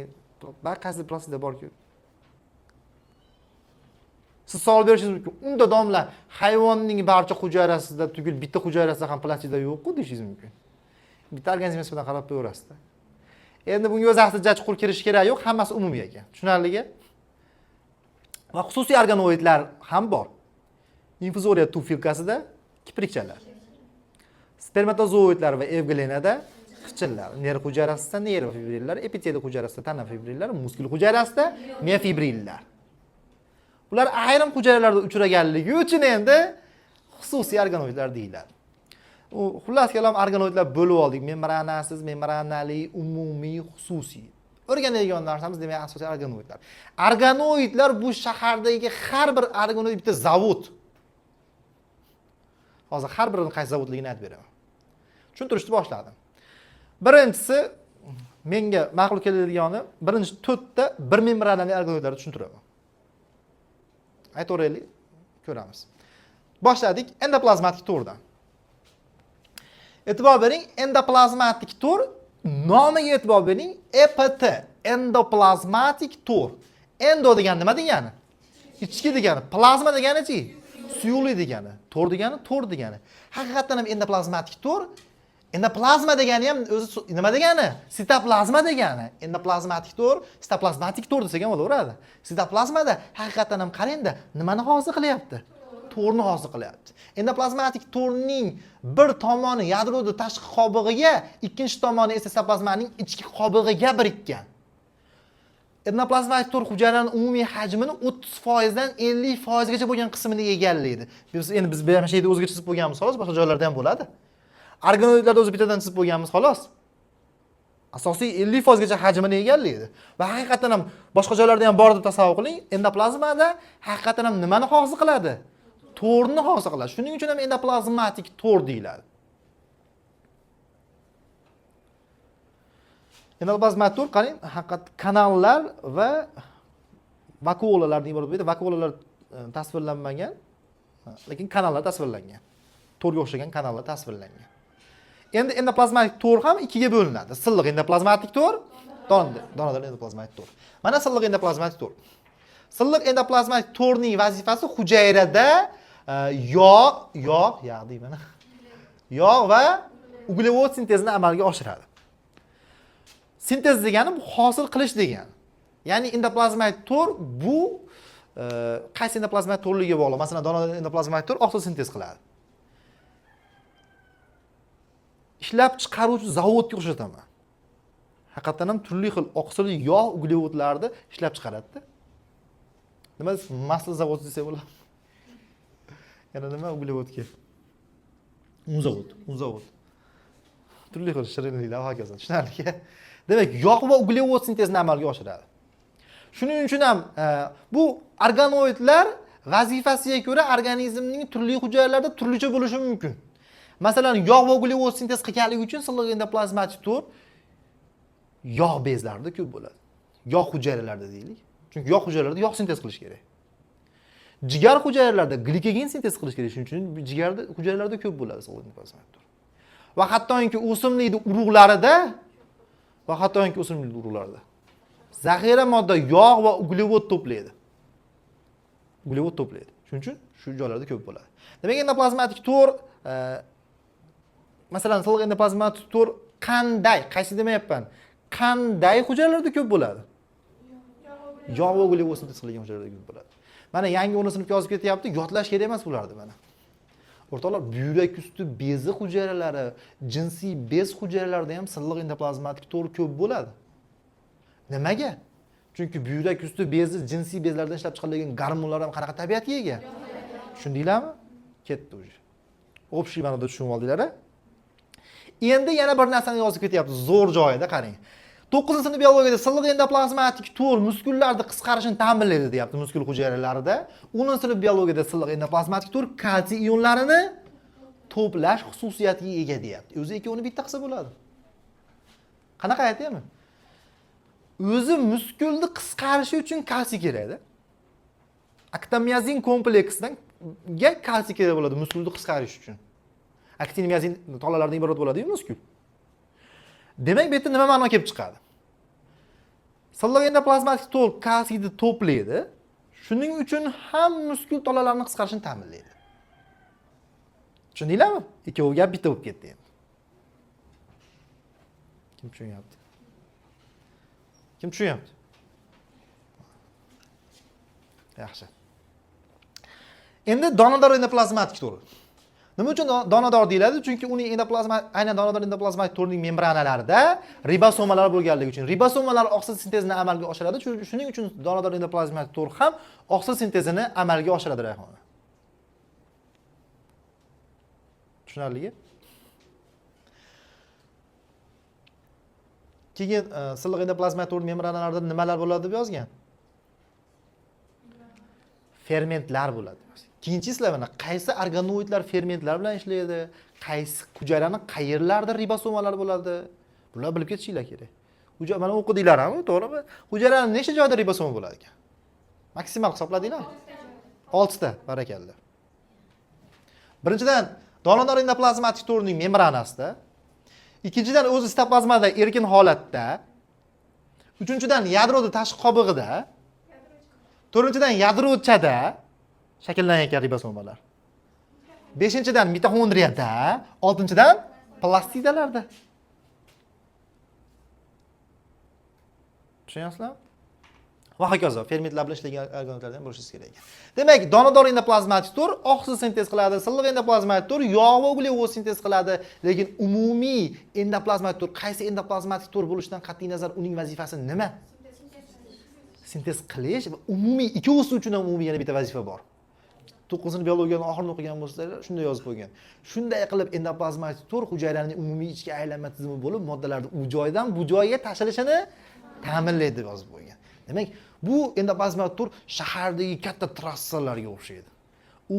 qaysi plastida bor-ku. Siz savol berishingiz mumkin. Unda domla hayvonning barcha hujayrasida tugul bitta hujayrasida ham plastida yo'q-ku deyishingiz mumkin. Bitta organizm bilan qarab qo'yaverasiz-da. Endi bunga o'zi aslida chuqur kirish kerak yo'q, hammasi umumiy ekan. Tushunarligi? Va xususiy organoidlar ham bor. Infuzoriya tufilkasida kiprikchalar. Spermatozoidlar va evglenada xichinlar, nerv hujayrasida nerv fibrillar, epiteliy hujayrasida tana fibrillar, muskul hujayrasida miofibrillar. Ular ayrim hujayralarda uchraganligi uchun endi xususiy organoidlar deyiladi. U xullas kalom organoidlar bo'lib oldik. Membranasiz, membranali, umumiy, xususiy. O'rganadigan narsamiz demak asosiy organoidlar. Organoidlar bu shahardagi har bir organoid bitta zavod. Hozir har birini qaysi zavodligini aytib beraman. Tushuntirishni boshladim. Birinchisi menga ma'qul keladigani, birinchi 4 ta bir membranali organoidlarni tushuntiraman. Aytaveraylik, ko'ramiz. Boshladik endoplazmatik to'rdan. E'tibor bering, endoplazmatik to'r nomiga e'tibor bering, EPT, endoplazmatik to'r. Endo degani nima degani? Ichki degani, plazma degani-chi? Suyuqlik degani, to'r degani, to'r degani. Haqiqatan ham endoplazmatik to'r, endoplazma degani ham o'zi nima degani? Sitoplazma degani. Endoplazmatik to'r, sitoplazmatik to'r desak ham bo'laveradi. Sitoplazmada haqiqatan ham qarangda, nimani hosil qilyapti? To'rni hosil qilyapti. Endoplazmatik to'rning bir tomoni yadroda tashqi qobig'iga, ikkinchi tomoni esa sitoplazmaning ichki qobig'iga birikkan. Endoplazmatik to'r hujayraning umumiy hajmini 30% dan 50% gacha bo'lgan qismini egallaydi. Biz endi biz mana shu yerda o'zgacha chizib qo'yganmiz xolos, boshqa joylarda ham bo'ladi. Organoidlarda o'zi bittadan chizib qo'yganmiz xolos. Asosiy 50% gacha hajmini egallaydi. Va haqiqatan ham boshqa joylarda ham bor deb tasavvur qiling, endoplazmada haqiqatan ham nimani hosil qiladi? To'rni hosil qiladi. Shuning uchun ham endoplazmatik to'r deyiladi. Endoplazmatik to'r qarang, haqiqat kanallar va vakuolalardan iborat bo'ladi. Vakuolalar tasvirlanmagan, lekin kanallar tasvirlangan. To'rga o'xshagan kanallar tasvirlangan. Endi endoplazmatik to'r ham ikkiga bo'linadi. Silliq endoplazmatik to'r, donador endoplazmatik to'r. Mana silliq endoplazmatik to'r. Silliq endoplazmatik to'rning vazifasi hujayrada yog' deyman. Yog' va uglevod sintezini amalga oshiradi. Sintez degani bu hosil qilish degani. Ya'ni endoplazmatik to'r bu qaysi endoplazmatik to'rligiga bog'liq. Masalan, donador endoplazmatik to'r oqsil sintez qiladi. Ishlab chiqaruvchi zavodga o'xshataman. Haqiqatan ham turli xil oqsil, yog', uglevodlarni ishlab chiqaradi-da. Nima masl zavodi desak bo'ladi. Yana nima uglevodga? Un zavod, un zavod. Turli xil shirinliklar va hokazo. Tushunarli. Demak, yog' va uglevod sintezini amalga oshiradi. Shuning uchun ham bu organoidlar vazifasiga ko'ra organizmning turli hujayralarida turlicha bo'lishi mumkin. Masalan, yog' va uglevod sintez qilganligi uchun silliq endoplazmatik to'r yog' bezlarida ko'p bo'ladi. Yog' hujayralarida deylik. Chunki yog' hujayralarida yog' sintez qilish kerak. Jigar hujayralarida glikogen sintez qilish kerak. Shuning uchun jigarda hujayralarda ko'p bo'ladi silliq endoplazmatik to'r. Va hattoki o'simlikning urug'larida zaxira modda yog' va uglevod to'playdi. Uglevod to'playdi. Shuning uchun shu joylarda ko'p bo'ladi. Demak, endoplazmatik to'r, masalan, silliq endoplazmatik to'r qanday, qaysi demayapman, qanday hujayralarda ko'p bo'ladi? Yog' va uglevod sintez qilingan hujayralarda ko'p bo'ladi. Mana yangi 10-sinfga yozib ketyapti, yodlash kerak emas bularni mana. O'rtoqlar, buyrak usti bezi hujayralari, jinsiy bez hujayralarida ham silliq endoplazmatik to'r ko'p bo'ladi. Nimaga? Chunki buyrak usti bezi jinsiy bezlardan ishlab chiqarilgan gormonlar ham qanaqa tabiatga ega? Tushundinglarmi? Ketdi уже. Общий ma'noda tushunib oldinglar-a? Endi yana bir narsani yozib ketyapti, zo'r joyida qarang. 9-sinf biologiyada silliq endoplazmatik to'r muskullarni qisqarishini ta'minlaydi deyapti muskul hujayralarida. 10-sinf biologiyada silliq endoplazmatik to'r kalsiy ionlarini to'plash xususiyatiga ega deyapti. O'zi ikkovini bitta qilsa bo'ladi. Qanaqa aytaymi? O'zi muskulni qisqarishi uchun kalsiy kerakda. Aktomyazin kompleksidan kalsiy kerak bo'ladi muskulni qisqarish uchun. Aktin miozin tolalardan iborat bo'ladi-yu muskul. Demak, bu yerda nima ma'no kelib chiqadi? Silliq endoplazmatik to'r kalsiyni to'playdi. Shuning uchun ham muskul tolalarini qisqarishini ta'minlaydi. Tushundinglarmi? Ikkovi gap bitta bo'lib ketdi endi. Kim tushunyapti? Kim tushunyapti? Yaxshi. Endi donador endoplazmatik to'ri. Nima uchun donador deyiladi? Chunki uning endoplazma, aynan donador endoplazmatik to'rining membranalarida ribosomalar bo'lganligi uchun. Ribosomalar oqsil sintezini amalga oshiradi. Shuning uchun donador endoplazmatik to'r ham oqsil sintezini amalga oshiradi Rayhona. Tushunarlimi? Keyin silliq endoplazmatik to'r membranalarida nimalar bo'ladi deb yozgan? Fermentlar bo'ladi. Keyinchi sizlar mana qaysi organoidlar fermentlar bilan ishlaydi, qaysi hujayrani qayerlarda ribosomalar bo'ladi, bular bilib ketishinglar kerak. Mana o'qidinglar ham, to'g'rimi? Hujayrani necha joyda ribosoma bo'ladi ekan? Maksimal hisobladinglar? 6 ta, barakalla. Birinchidan, donador endoplazmatik to'rining membranasida, ikkinchidan o'zi sitoplazmada erkin holatda, uchinchidan yadroda tashqi qobig'ida, to'rtinchidan yadrochada shakllanayotgan ribosomalar. 5-dan mitoxondriyada, 6-dan plastidalarda. Tushunyapsizlarmi? Va hokazo, fermentlar bilan ishlagan organoidlardan ham bo'lishingiz kerak ekan. Demak, donador endoplazmatik to'r oqsil sintez qiladi, silliq endoplazmatik to'r yog' va uglevod sintez qiladi, lekin umumiy endoplazmatik to'r qaysi endoplazmatik to'r bo'lishidan qat'iy nazar uning vazifasi nima? Sintez qilish va umumiy ikkovsi uchun ham umumiy yana bitta vazifa bor. 9-sinf biologiyani oxirini o'qigan bo'lsanglar, shunday yozib qo'ygan. Shunday qilib endoplazmatik to'r hujayraning umumiy ichki aylanma tizimi bo'lib, moddalarni u joydan bu joyga tashilishini ta'minlaydi deb yozib qo'ygan. Demak, bu endoplazmatik to'r shahardagi katta trassalarga o'xshaydi.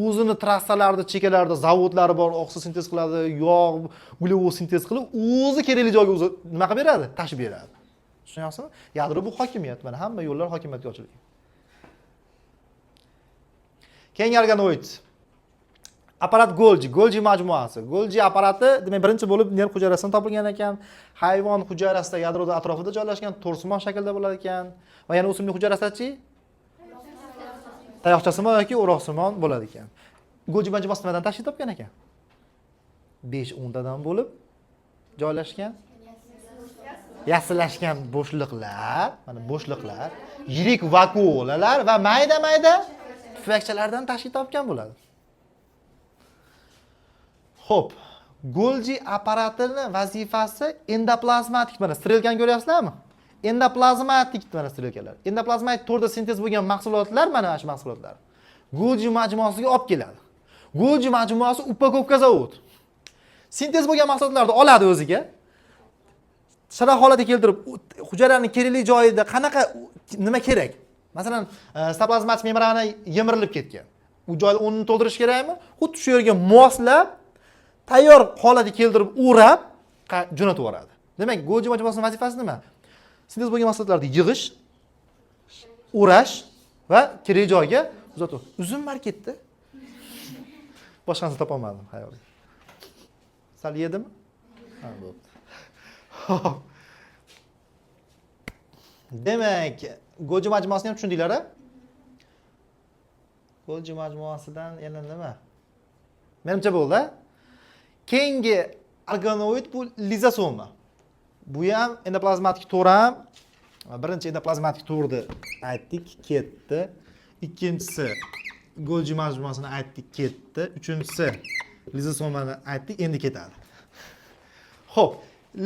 O'zini trassalarida, chekkalarida zavodlari bor, oqsil sintez qiladi, yog', uglevod sintez qilib, o'zi kerakli joyga o'zi nima qilib beradi? Tashib beradi. Tushunyapsizmi? Yadro bu hokimiyat, mana hamma yo'llar hokimiyatga ochilgan. Keyingi organoid. Apparat Golgi, Golgi majmuasi. Golgi apparati, demak, birinchi bo'lib nerv hujayrasidan topilgan ekan. Hayvon hujayrasida yadroda atrofida joylashgan, to'rsimon shaklda bo'lar ekan. Va yana o'simlik hujayrasida-chi? Tayoqchasimon yoki o'roqsimon bo'ladi ekan. Golgi majmuasi nimadan tashkil topgan ekan? 5-10 tadan bo'lib joylashgan. Yassilashgan bo'shliqlar, mana bo'shliqlar, yirik vakuolalar va mayda-mayda pufakchalardan tashkil topgan bo'ladi. Xo'p, Golgi apparatining vazifasi endoplazmatik, mana strelkani ko'ryapsizlarmi? Endoplazmatik mana strelkalar. Endoplazmatik to'rda sintez bo'lgan mahsulotlar, mana shu mahsulotlar Golgi majmuasiga olib keladi. Golgi majmuasi upakovka zavod. Sintez bo'lgan mahsulotlarni oladi o'ziga. Shara holatga keltirib, hujayrani kerakli joyida qanaqa nima kerak? Masalan, sitoplazmatik membrana yemirilib ketgan. U joyda o'rnini to'ldirish kerakmi? Xuddi shu yerga moslab, tayyor holatga keltirib, o'rab jo'natib yuboradi. Demak, Golgi majmuasining vazifasi nima? Sintez bo'lgan mahsulotlarni yig'ish, o'rash va kerak joyga uzatuv. Uzum marketda. Boshqa narsa topolmadim xayolda. Sal yedimi? Ha, bo'pti. Xo'p. Demak, Golgi majmuasini ham tushundinglar-a? Golgi majmuasidan yana nima? Menimcha bo'ldi. Keyingi organoid bu lizosoma. Bu ham endoplazmatik to'r ham. Birinchi endoplazmatik to'rni aytdik, ketdi. Ikkinchisi Golgi majmuasini aytdik, ketdi. Uchinchisi lizosomani aytdik, endi ketadi. Xo'p,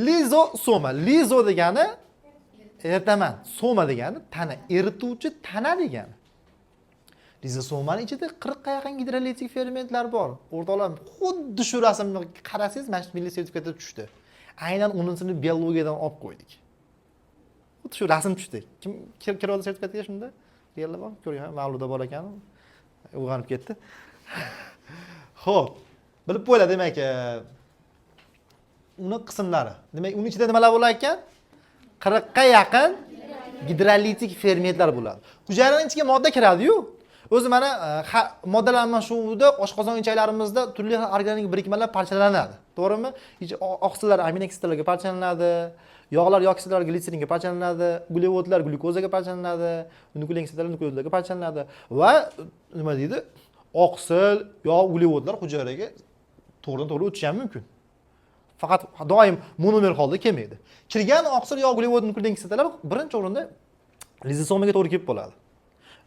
lizosoma. Lizo degani eritaman, soma degani tana, erituvchi tana degani. Lizosomani ichida 40 ga yaqin gidrolitik fermentlar bor. O'rtoqlar, xuddi shu rasmni qarasangiz, mana shu milliy sertifikatda tushdi. Aynan unisini biologiyadan olib qo'ydik. Xuddi shu rasm tushdi. Kim kirib oldi sertifikatga shunda? Realda bor, ko'rgan, Mavluda bor ekan. Uyg'onib ketdi. Xo'p, bilib qo'ylar, demak, uni qismlari. Demak, uning ichida nimalar bo'lar ekan? 40 ga yaqin gidrolitik fermentlar bo'ladi. Hujayraning ichiga modda kiradi-yu. O'zi mana moddalar almashuvida oshqozon ichaklarimizda turli xil organik birikmalar parchalanadi. To'g'rimi? Oqsillar aminokislotalarga parchalanadi, yog'lar yog' kislotalari glitseringa parchalanadi, uglevodlar glyukozaga parchalanadi, nuklein kislotalar nukleotidlarga parchalanadi va nima deydi? Oqsil, yog', uglevodlar hujayraga to'g'ridan to'g'ri o'tishi ham mumkin. Faqat doim monomer holda kelmaydi. Kirgan oqsil, yog', uglevod, nuklein kislotalar birinchi o'rinda lizosomaga to'g'ri kelib qoladi.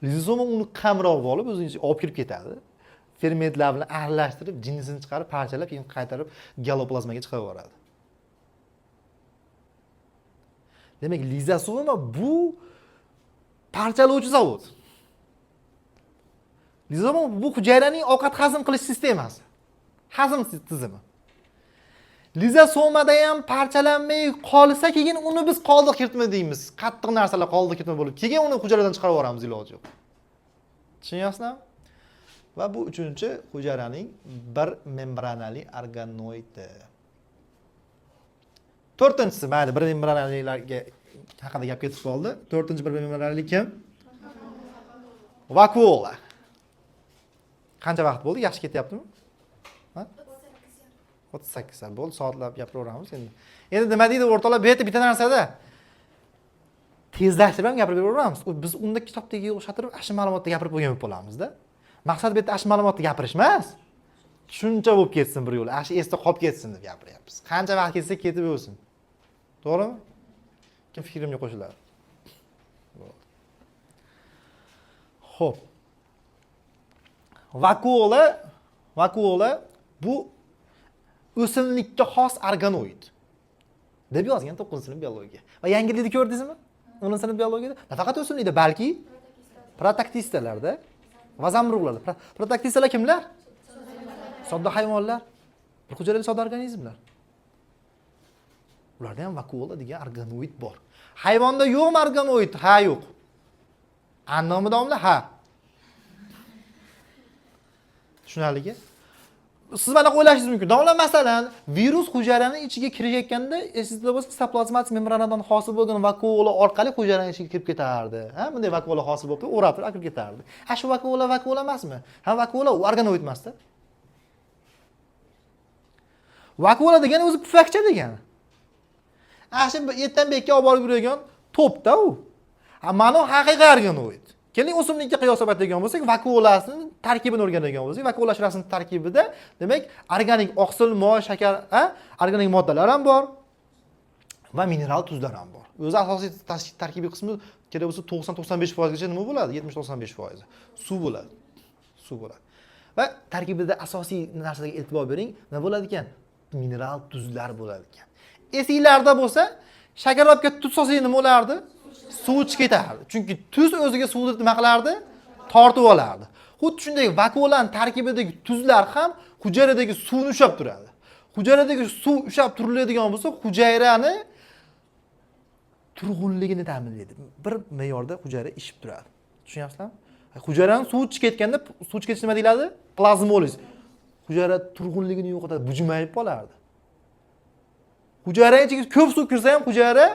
Lizosoma uni qamrab olib, o'zining ichiga olib kirib ketadi. Fermentlar bilan aralashtirib, jinsini chiqarib, parchalab, keyin qaytarib galoplazmaga chiqarib yuboradi. Demak, lizosoma bu parchalovchi zavod. Lizosoma bu hujayraning ovqat hazm qilish sistemasi. Hazm tizimi. Lizosomada ham parchalanmay qolsa, keyin uni biz qoldiq kiritma deymiz. Qattiq narsalar qoldiq kiritma bo'lib, keyin uni hujayradan chiqarib yuboramiz, iloji yo'q. Tushunyapsizmi? Va bu uchinchi hujayraning bir membranali organoidi. To'rtinchisi, mayli, bir membranalilarga haqida gap ketib qoldi. To'rtinchi bir membranali kim? Vakuola. Qancha vaqt bo'ldi? Yaxshi ketyaptimi? Ha? 38 soat bo'ldi, soatlab gapiraveramiz endi. Endi nima deydi o'rtoqlar, bu yerda bitta narsada tezlashtirib ham gapirib beraveramiz. Biz unda kitobdagiga o'xshatirib, ana shu ma'lumotni gapirib qo'ygan bo'lib qolamizda. Maqsad bu yerda ana shu ma'lumotni gapirish emas. Tushuncha bo'lib ketsin bir yo'la, ana shu esda qolib ketsin deb gapiryapmiz. Qancha vaqt ketsa ketib o'lsin. To'g'rimi? Kim fikrimga qo'shiladi? Xo'p. Vakuola bu o'simlikka xos organoid deb yozgan 9-sinf biologiya. Va yangilikni ko'rdingizmi? 10-sinf biologiyada nafaqat o'simlikda, balki protaktistalarda va zamburug'larda. Protaktistalar kimlar? Sodda hayvonlar, bir hujayrali sodda organizmlar. Ularda ham vakuola degan organoid bor. Hayvonda yo'qmi organoid? Ha, yo'q. Andomi domla? Ha. Tushunarligi? Siz mana o'ylashingiz mumkin. Domla, masalan, virus hujayrani ichiga kirayotganda, esingizda bo'lsa, sitoplazmatik membranadan hosil bo'lgan vakuola orqali hujayrani ichiga kirib ketardi. Ha, bunday vakuola hosil bo'lib, o'rab turib kirib ketardi. Ha, shu vakuola vakuola emasmi? Ha, vakuola u organoid emas-da. Vakuola degani o'zi pufakcha degani. Ana shu yerdan bu yerga olib borib yuradigan to'pda u. Ha, mana u haqiqiy organoid. Keling, o'simlikka qiyoslab aytadigan bo'lsak, vakuolasini tarkibini o'rganadigan bo'lsak, vakuola shirasining tarkibida demak organik oqsil, moy, shakar, organik moddalar ham bor va mineral tuzlar ham bor. O'zi asosiy tarkibiy qismi kerak bo'lsa 90-95% gacha nima bo'ladi? 70-95% suv bo'ladi. Suv bo'ladi. Va tarkibida asosiy narsaga e'tibor bering, nima bo'ladi ekan? Mineral tuzlar bo'ladi ekan. Esinglarda bo'lsa, shakarobga tuz solsangiz nima bo'lardi? Suv chiqib ketardi. Chunki tuz o'ziga suvni nima qilardi? Tortib olardi. Xuddi shunday vakuolaning tarkibidagi tuzlar ham hujayradagi suvni ushlab turadi. Hujayradagi suv ushlab turiladigan bo'lsa, hujayrani Turg'unligini ta'minlaydi. Bir me'yorda hujayra ishib turadi. Tushunyapsizlarmi? Hujayrani suv ichib ketganda, suv ichib ketish nima deyiladi? Plazmoliz. Hujayra turg'unligini yo'qotadi, bujumayib qolardi. Hujayra ichiga ko'p suv kirsa ham hujayra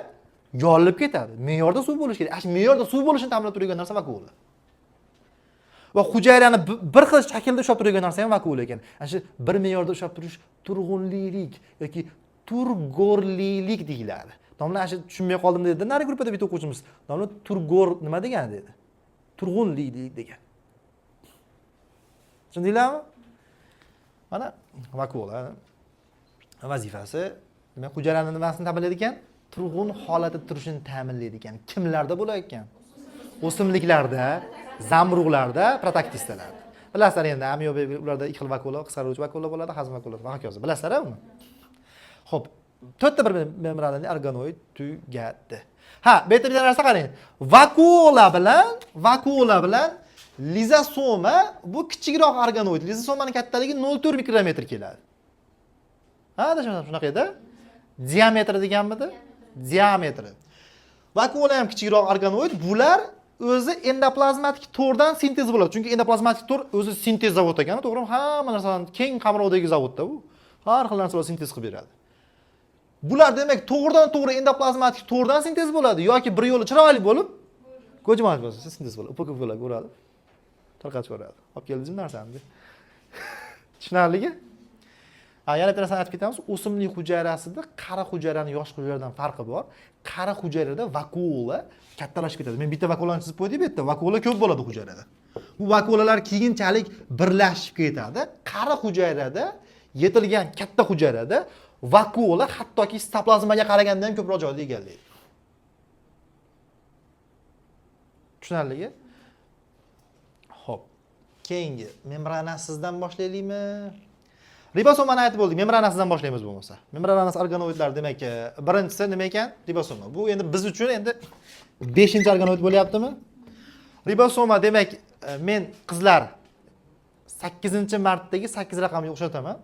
yorilib ketadi. Me'yorda suv bo'lishi kerak. Ana shu me'yorda suv bo'lishini ta'minlab turadigan narsa vakuola. Va hujayrani bir xil shaklda ushlab turadigan narsa ham vakuola ekan. Ana shu bir me'yorda ushlab turish turg'unlilik yoki turgorlilik deyiladi. Domla ana shu tushunmay qoldim dedi. Nari gruppada bitta o'quvchimiz. Domla turgor nima degani dedi. Turg'unlilik degan. Tushundinglarmi? Mana vakuola vazifasi demak hujayrani nimasini ta'minlaydi ekan? Turg'un holatda turishini ta'minlaydi ekan. Kimlarda bo'lar ekan? O'simliklarda, zamburug'larda, protoktistalarda. Bilasizlar endi amyoba ularda ikki xil vakuola, qisqaruvchi vakuola bo'ladi, hazm vakuolasi va hokazo. Bilasizlar uni? Xo'p, to'rtta bir membranali organoid tugadi. Ha, bu yerda bitta narsa qarang. Vakuola bilan lizosoma bu kichikroq organoid. Lizosomaning kattaligi 0.4 mikrometr keladi. Ha, adashmasam shunaqa edi. Diametri deganmidi? Diametri. Vakuola ham kichikroq organoid. Bular o'zi endoplazmatik to'rdan sintez bo'ladi. Chunki endoplazmatik to'r o'zi sintez zavod ekan, to'g'rimi? Hamma narsadan keng qamrovdagi zavodda bu. Har xil narsalar sintez qilib beradi. Bular demak to'g'ridan to'g'ri endoplazmatik to'rdan sintez bo'ladi yoki bir yo'li chiroyli bo'lib ko'chma bo'lsa sintez bo'ladi. Upakovkalar ko'radi. Tarqatib yuboradi. Olib keldingizmi narsani? Tushunarligi? Ha, yana bitta narsani aytib ketamiz. O'simlik hujayrasida qari hujayrani yosh hujayradan farqi bor. Qari hujayrada vakuola kattalashib ketadi. Men bitta vakuolani chizib qo'ydim bu yerda. Vakuola ko'p bo'ladi hujayrada. Bu vakuolalar keyinchalik birlashib ketadi. Qari hujayrada, yetilgan katta hujayrada vakuola hattoki sitoplazmaga qaraganda ham ko'proq joyni egallaydi. Tushunarligi? Xo'p. Keyingi membranasizdan boshlaylikmi? Ribosomani aytib bo'ldik, membranasidan boshlaymiz bo'lmasa. Membranasiz organoidlar demak, birinchisi nima ekan? Ribosoma. Bu endi biz uchun endi 5-organoid bo'lyaptimi? Ribosoma demak, men qizlar 8-martdagi 8 raqamga o'xshataman.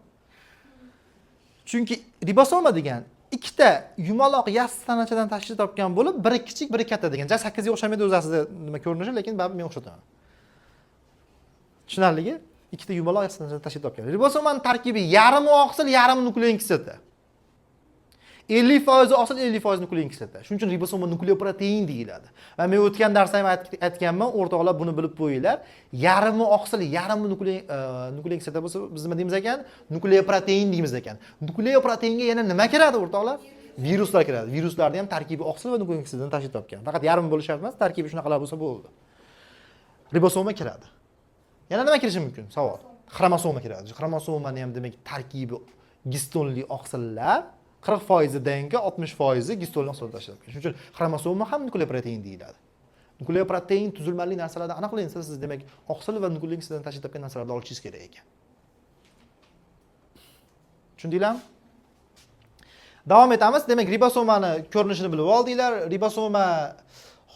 Chunki ribosoma degan ikkita yumaloq yassi tanachadan tashkil topgan bo'lib, biri kichik, biri katta degan. Ja 8 ga o'xshamaydi o'zi aslida nima ko'rinishi, lekin baribir men o'xshataman. Tushunarligi? Ikkita yumaloq yassi tanachadan tashkil topgan. Ribosomaning tarkibi yarmi oqsil, yarmi nuklein kislota. 50% oqsil, 50% nuklein kislota. Shuning uchun ribosoma nukleoprotein deyiladi. Va men o'tgan darsda ham aytganman, o'rtoqlar buni bilib qo'yinglar. Yarmi oqsil, yarmi nuklein kislota bo'lsa, biz nima deymiz ekan? Nukleoprotein deymiz ekan. Nukleoproteinga yana nima kiradi o'rtoqlar? Viruslar kiradi. Viruslarning ham tarkibi oqsil va nuklein kislotadan tashkil topgan. Faqat yarmi bo'lishi shart emas, tarkibi shunaqalar bo'lsa bo'ldi. Ribosoma kiradi. Yana nima kirishi mumkin? Savol. Xromosoma kiradi. Xromosomani ham demak tarkibi gistonli oqsillar, 40% DNK, 60% gistonli oqsillar tashkil topgan. Shuning uchun xromosoma ham nukleoprotein deyiladi. Nukleoprotein tuzilmali narsalarni aniqlaysiz, siz demak oqsil va nuklein kislotadan tashkil topgan narsalarni olishingiz kerak ekan. Tushundinglarmi? Davom etamiz. Demak, ribosomani ko'rinishini bilib oldinglar. Ribosoma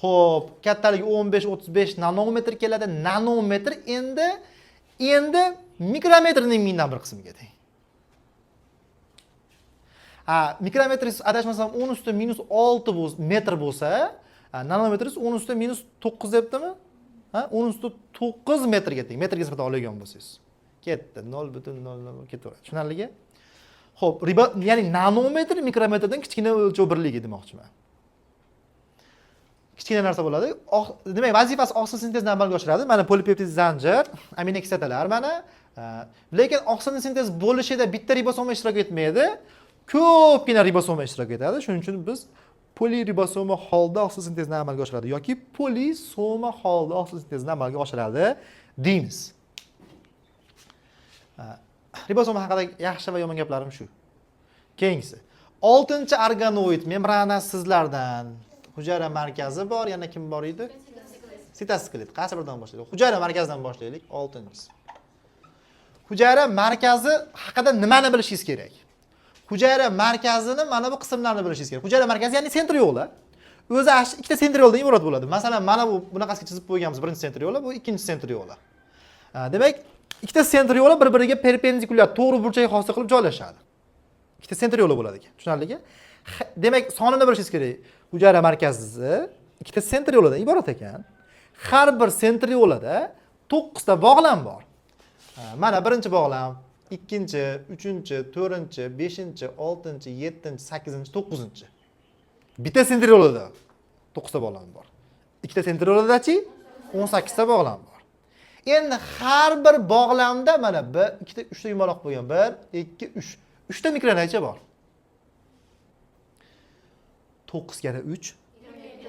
xo'p, kattaligi 15-35 nanometr keladi. Nanometr endi mikrometrning mingdan bir qismiga teng. Ha, mikrometr adashmasam 10⁻⁶ metr bo'lsa, nanometr 10⁻⁹ debdimi? Ha, 10⁹ metrga teng. Metrga nisbatan oladigan bo'lsangiz. Ketdi 0.00 ketaveradi. Tushunarligi? Xo'p, ya'ni nanometr mikrometrdan kichkina o'lchov birligi demoqchiman. Kichkina narsa bo'ladi. Demak, vazifasi oqsil sintezini amalga oshiradi. Mana polipeptid zanjir, aminokislotalar mana. Lekin oqsilni sintez bo'lishida bitta ribosoma ishtirok etmaydi. Ko'pgina ribosoma ishtirok etadi. Shuning uchun biz poliribosoma holda oqsil sintezini amalga oshiradi yoki polisoma holda oqsil sintezini amalga oshiradi deymiz. Ribosoma haqida yaxshi va yomon gaplarim shu. Keyingisi 6-organoid membranasizlardan hujayra markazi bor. Yana kim bor edi? Sitoskelet. Qaysi biridan boshlaylik? Hujayra markazidan boshlaylik. 6-chisi. Hujayra markazi haqida nimani bilishingiz kerak? Hujayra markazini mana bu qismlarini bilishingiz kerak. Hujayra markazi ya'ni sentriola. O'zi ikkita sentrioldan iborat bo'ladi. Masalan, mana bu bunaqasiga chizib qo'yganmiz birinchi sentriola, bu ikkinchi sentriola. Demak, ikkita sentriola bir-biriga perpendikulyar to'g'ri burchak hosil qilib joylashadi. Ikkita sentriola bo'ladi ekan. Tushunarligi? Demak, sonini bilishingiz kerak. Hujayra markazi ikkita sentrioladan iborat ekan. Har bir sentriolada 9 ta bog'lam bor. Mana birinchi bog'lam, ikkinchi, uchinchi, to'rtinchi, beshinchi, oltinchi, yettinchi, sakkizinchi, to'qqizinchi. Bitta sentriolada 9 ta bog'lam bor. Ikkita sentrioladachi 18 ta bog'lam bor. Endi har bir bog'lamda mana 1, 2 ta, 3 ta yumaloq bo'lgan. 1, 2, 3. 3 ta mikronaycha bor. 9 karra 3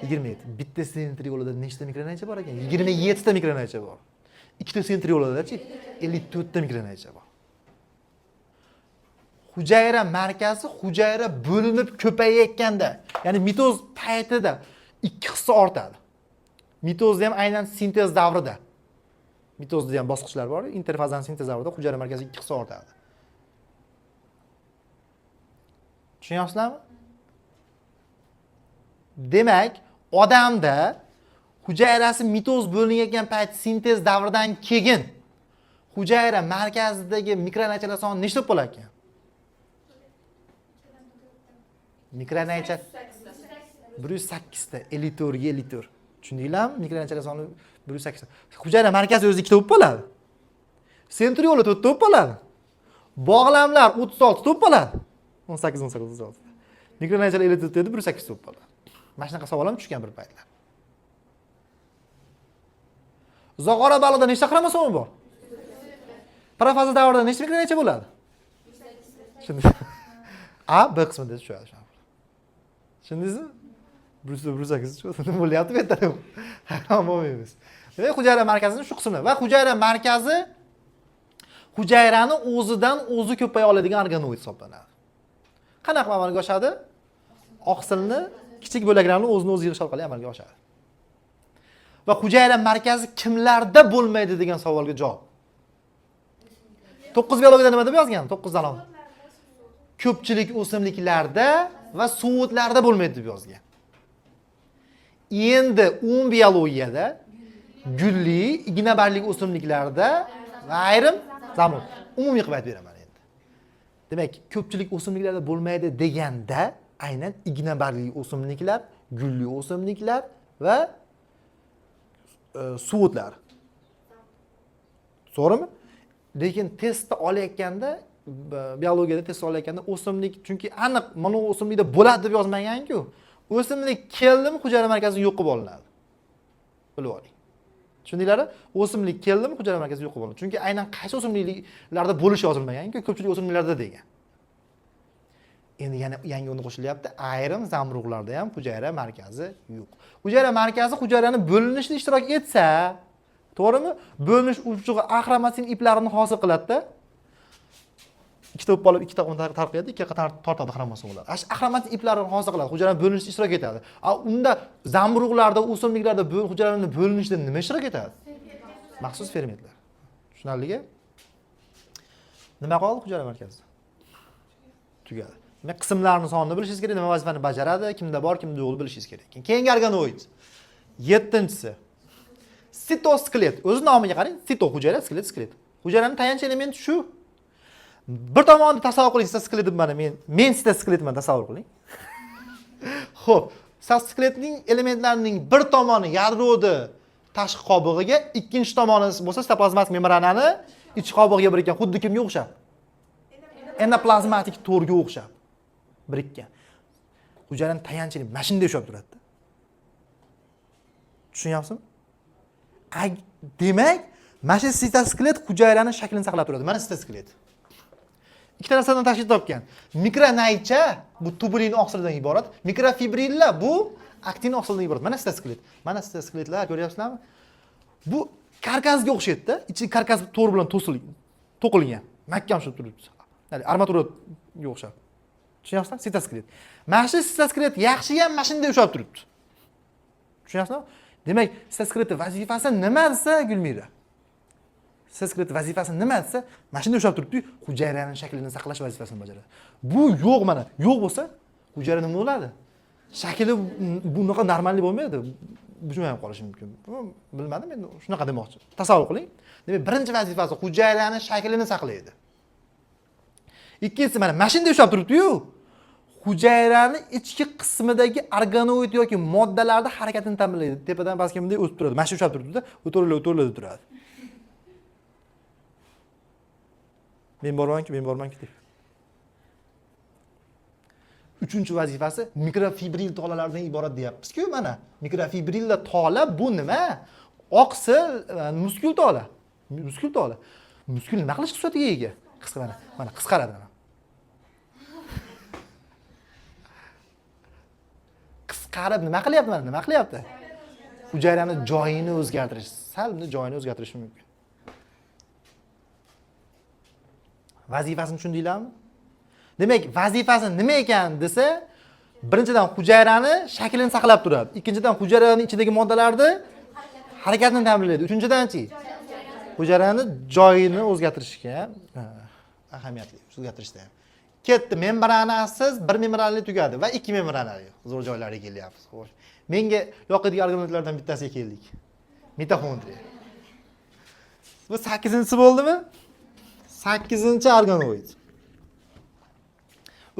27. Bitta sentriolada nechta mikronaycha bor ekan? 27 ta mikronaycha bor. Ikkita sentrioladachi 54 ta mikronaycha bor. Hujayra markazi hujayra bo'linib ko'payayotganda, ya'ni mitoz paytida 2 hissa ortadi. Mitozda ham aynan sintez davrida. Mitozda ham bosqichlar bor, interfazani sintez davrida hujayra markazi 2 hissa ortadi. Tushunyapsizlarmi? Demak, odamda hujayrasi mitoz bo'linayotgan payt sintez davridan keyin hujayra markazidagi mikronaychalar soni nechta bo'lar ekan? Mikronaycha 108 ta, 54 ga 54. Tushundinglarmi? Mikronaychalar soni 108 ta. Hujayra markazi o'zi 2 ta bo'lib qoladi. Sentriola 4 ta bo'lib qoladi. Bog'lamlar 36 ta bo'lib qoladi. 18 18 36. Mikronaychalar 54 ta edi, 108 ta bo'lib qoladi. Mana shunaqa savol ham tushgan bir paytlar. Zog'ora baliqda nechta xromosoma bor? Profaza davrida nechta mikronaycha bo'ladi? A, B qismida tushadi. Tushundingizmi? 108 tushadi. Nima bo'lyapti bu yerda? Hayron bo'lmaymiz. Demak, hujayra markazini shu qismi va hujayra markazi hujayrani o'zidan o'zi ko'paya oladigan organoid hisoblanadi. Qanaqa amalga oshadi? Oqsilni kichik bo'laklarni o'zini o'zi yig'ish orqali amalga oshadi. Va hujayra markazi kimlarda bo'lmaydi degan savolga javob. 9 biologiyada nima deb yozgan? 9 dan. Ko'pchilik o'simliklarda va suvotlarda bo'lmaydi deb yozgan. Endi 10 biologiyada gulli, ignabarlik o'simliklarda va ayrim zamon umumiy qilib aytib beraman endi. Demak, ko'pchilik o'simliklarda bo'lmaydi deganda aynan ignabarli o'simliklar, gulli o'simliklar va suvotlar. To'g'rimi? Lekin testda olayotganda, biologiyada test olayotganda o'simlik, chunki aniq mana o'simlikda bo'ladi deb yozmagan-ku. O'simlik keldimi, hujayra markazi yo'q qilib olinadi. Bilib oling. Tushundinglarmi? O'simlik keldimi, hujayra markazi yo'q qilib olinadi. Chunki aynan qaysi o'simliklarda bo'lishi yozilmagan-ku, ko'pchilik o'simliklarda degan. Endi yana yangi o'rni qo'shilyapti. Ayrim zamburug'larda ham hujayra markazi yo'q. Hujayra markazi hujayrani bo'linishida ishtirok etsa, to'g'rimi? Bo'linish uchug'i axromatin iplarini hosil qiladi-da. Ikkita bo'lib olib, ikkita tarqaydi, ikki yoqqa tortadi xromosomalar. Ana axromatin iplarini hosil qiladi, hujayrani bo'linishida ishtirok etadi. A unda zamburug'larda, o'simliklarda hujayrani bo'linishida nima ishtirok etadi? Maxsus fermentlar. Tushunarligi? Nima qoldi hujayra markazida? Tugadi. Demak, qismlarning sonini bilishingiz kerak, nima vazifani bajaradi, kimda bor, kimda yo'qni bilishingiz kerak. Keyingi organoid. 7-inchisi. Sitoskelet. O'z nomiga qarang, sito hujayra, skelet skelet. Hujayraning tayanch elementi shu. Bir tomonni tasavvur qiling, sitoskelet deb mana men sitoskeletman tasavvur qiling. Xo'p, sitoskeletning elementlarining bir tomoni yadroni tashqi qobig'iga, ikkinchi tomoni bo'lsa sitoplazmatik membranani ichki qobig'iga birikkan, xuddi kimga o'xshab? Endoplazmatik to'rga o'xshab birikkan. Hujayraning tayanchini mana shunday ushlab turadi. Tushunyapsizmi? Demak, mana shu sitoskelet hujayrani shaklini saqlab turadi. Mana sitoskelet. Ikkita narsadan tashkil topgan. Mikronaycha bu tubulin oqsilidan iborat, mikrofibrilla bu aktin oqsilidan iborat. Mana sitoskelet. Mana sitoskeletlar ko'ryapsizlarmi? Bu karkasga o'xshaydi-da, ichi karkas to'r bilan to'silgan, to'qilgan. Mahkam ushlab turibdi. Ya'ni armaturaga o'xshab. Tushunyapsizmi? Sitoskelet. Mana shu sitoskelet yaxshi ham mana shunday ushlab turibdi. Tushunyapsizmi? Demak, sitoskeletning vazifasi nima desa, Gulmira. Sitoskelet vazifasi nima desa, mana shunday ushlab turibdi, hujayraning shaklini saqlash vazifasini bajaradi. Bu yo'q mana, yo'q bo'lsa, hujayra nima bo'ladi? Shakli bunaqa normallik bo'lmaydi. Buzilmay ham qolishi mumkin. Bilmadim, endi shunaqa demoqchi. Tasavvur qiling. Demak, birinchi vazifasi hujayrani shaklini saqlaydi. Ikkinchisi mana shunday ushlab turibdi-yu, Hujayrani ichki qismidagi organoid yoki moddalarni harakatini ta'minlaydi. Tepadan pastga bunday o'tib turadi. Mana shu ushlab turibdi-da, o'taveradi, o'taveradi turadi. Men bormanku, men bormanku deb. Uchinchi vazifasi mikrofibril tolalardan iborat deyapmiz-ku mana. Mikrofibrilla tola bu nima? Oqsil, muskul tola. Muskul tola. Muskul nima qilish xususiyatiga ega? Qisqa mana, mana qisqaradi mana. Qisqarib nima qilyapti mana? Nima qilyapti? Hujayrani joyini o'zgartirish, sal buni joyini o'zgartirish mumkin. Vazifasini tushundinglarmi? Demak, vazifasi nima ekan desa, birinchidan hujayrani shaklini saqlab turadi. Ikkinchidan hujayrani ichidagi moddalarni harakatini ta'minlaydi. Uchinchidanchi hujayrani joyini o'zgartirishga ahamiyatli, o'zgartirishda ham. Ketdi, membranasiz bir membranali tugadi va ikki membranali. Zo'r joylarga kelyapmiz. Xo'sh. Menga yoqadigan organoidlardan bittasiga keldik. Mitoxondriya. Bu 8-inchisi bo'ldimi? 8-organoid.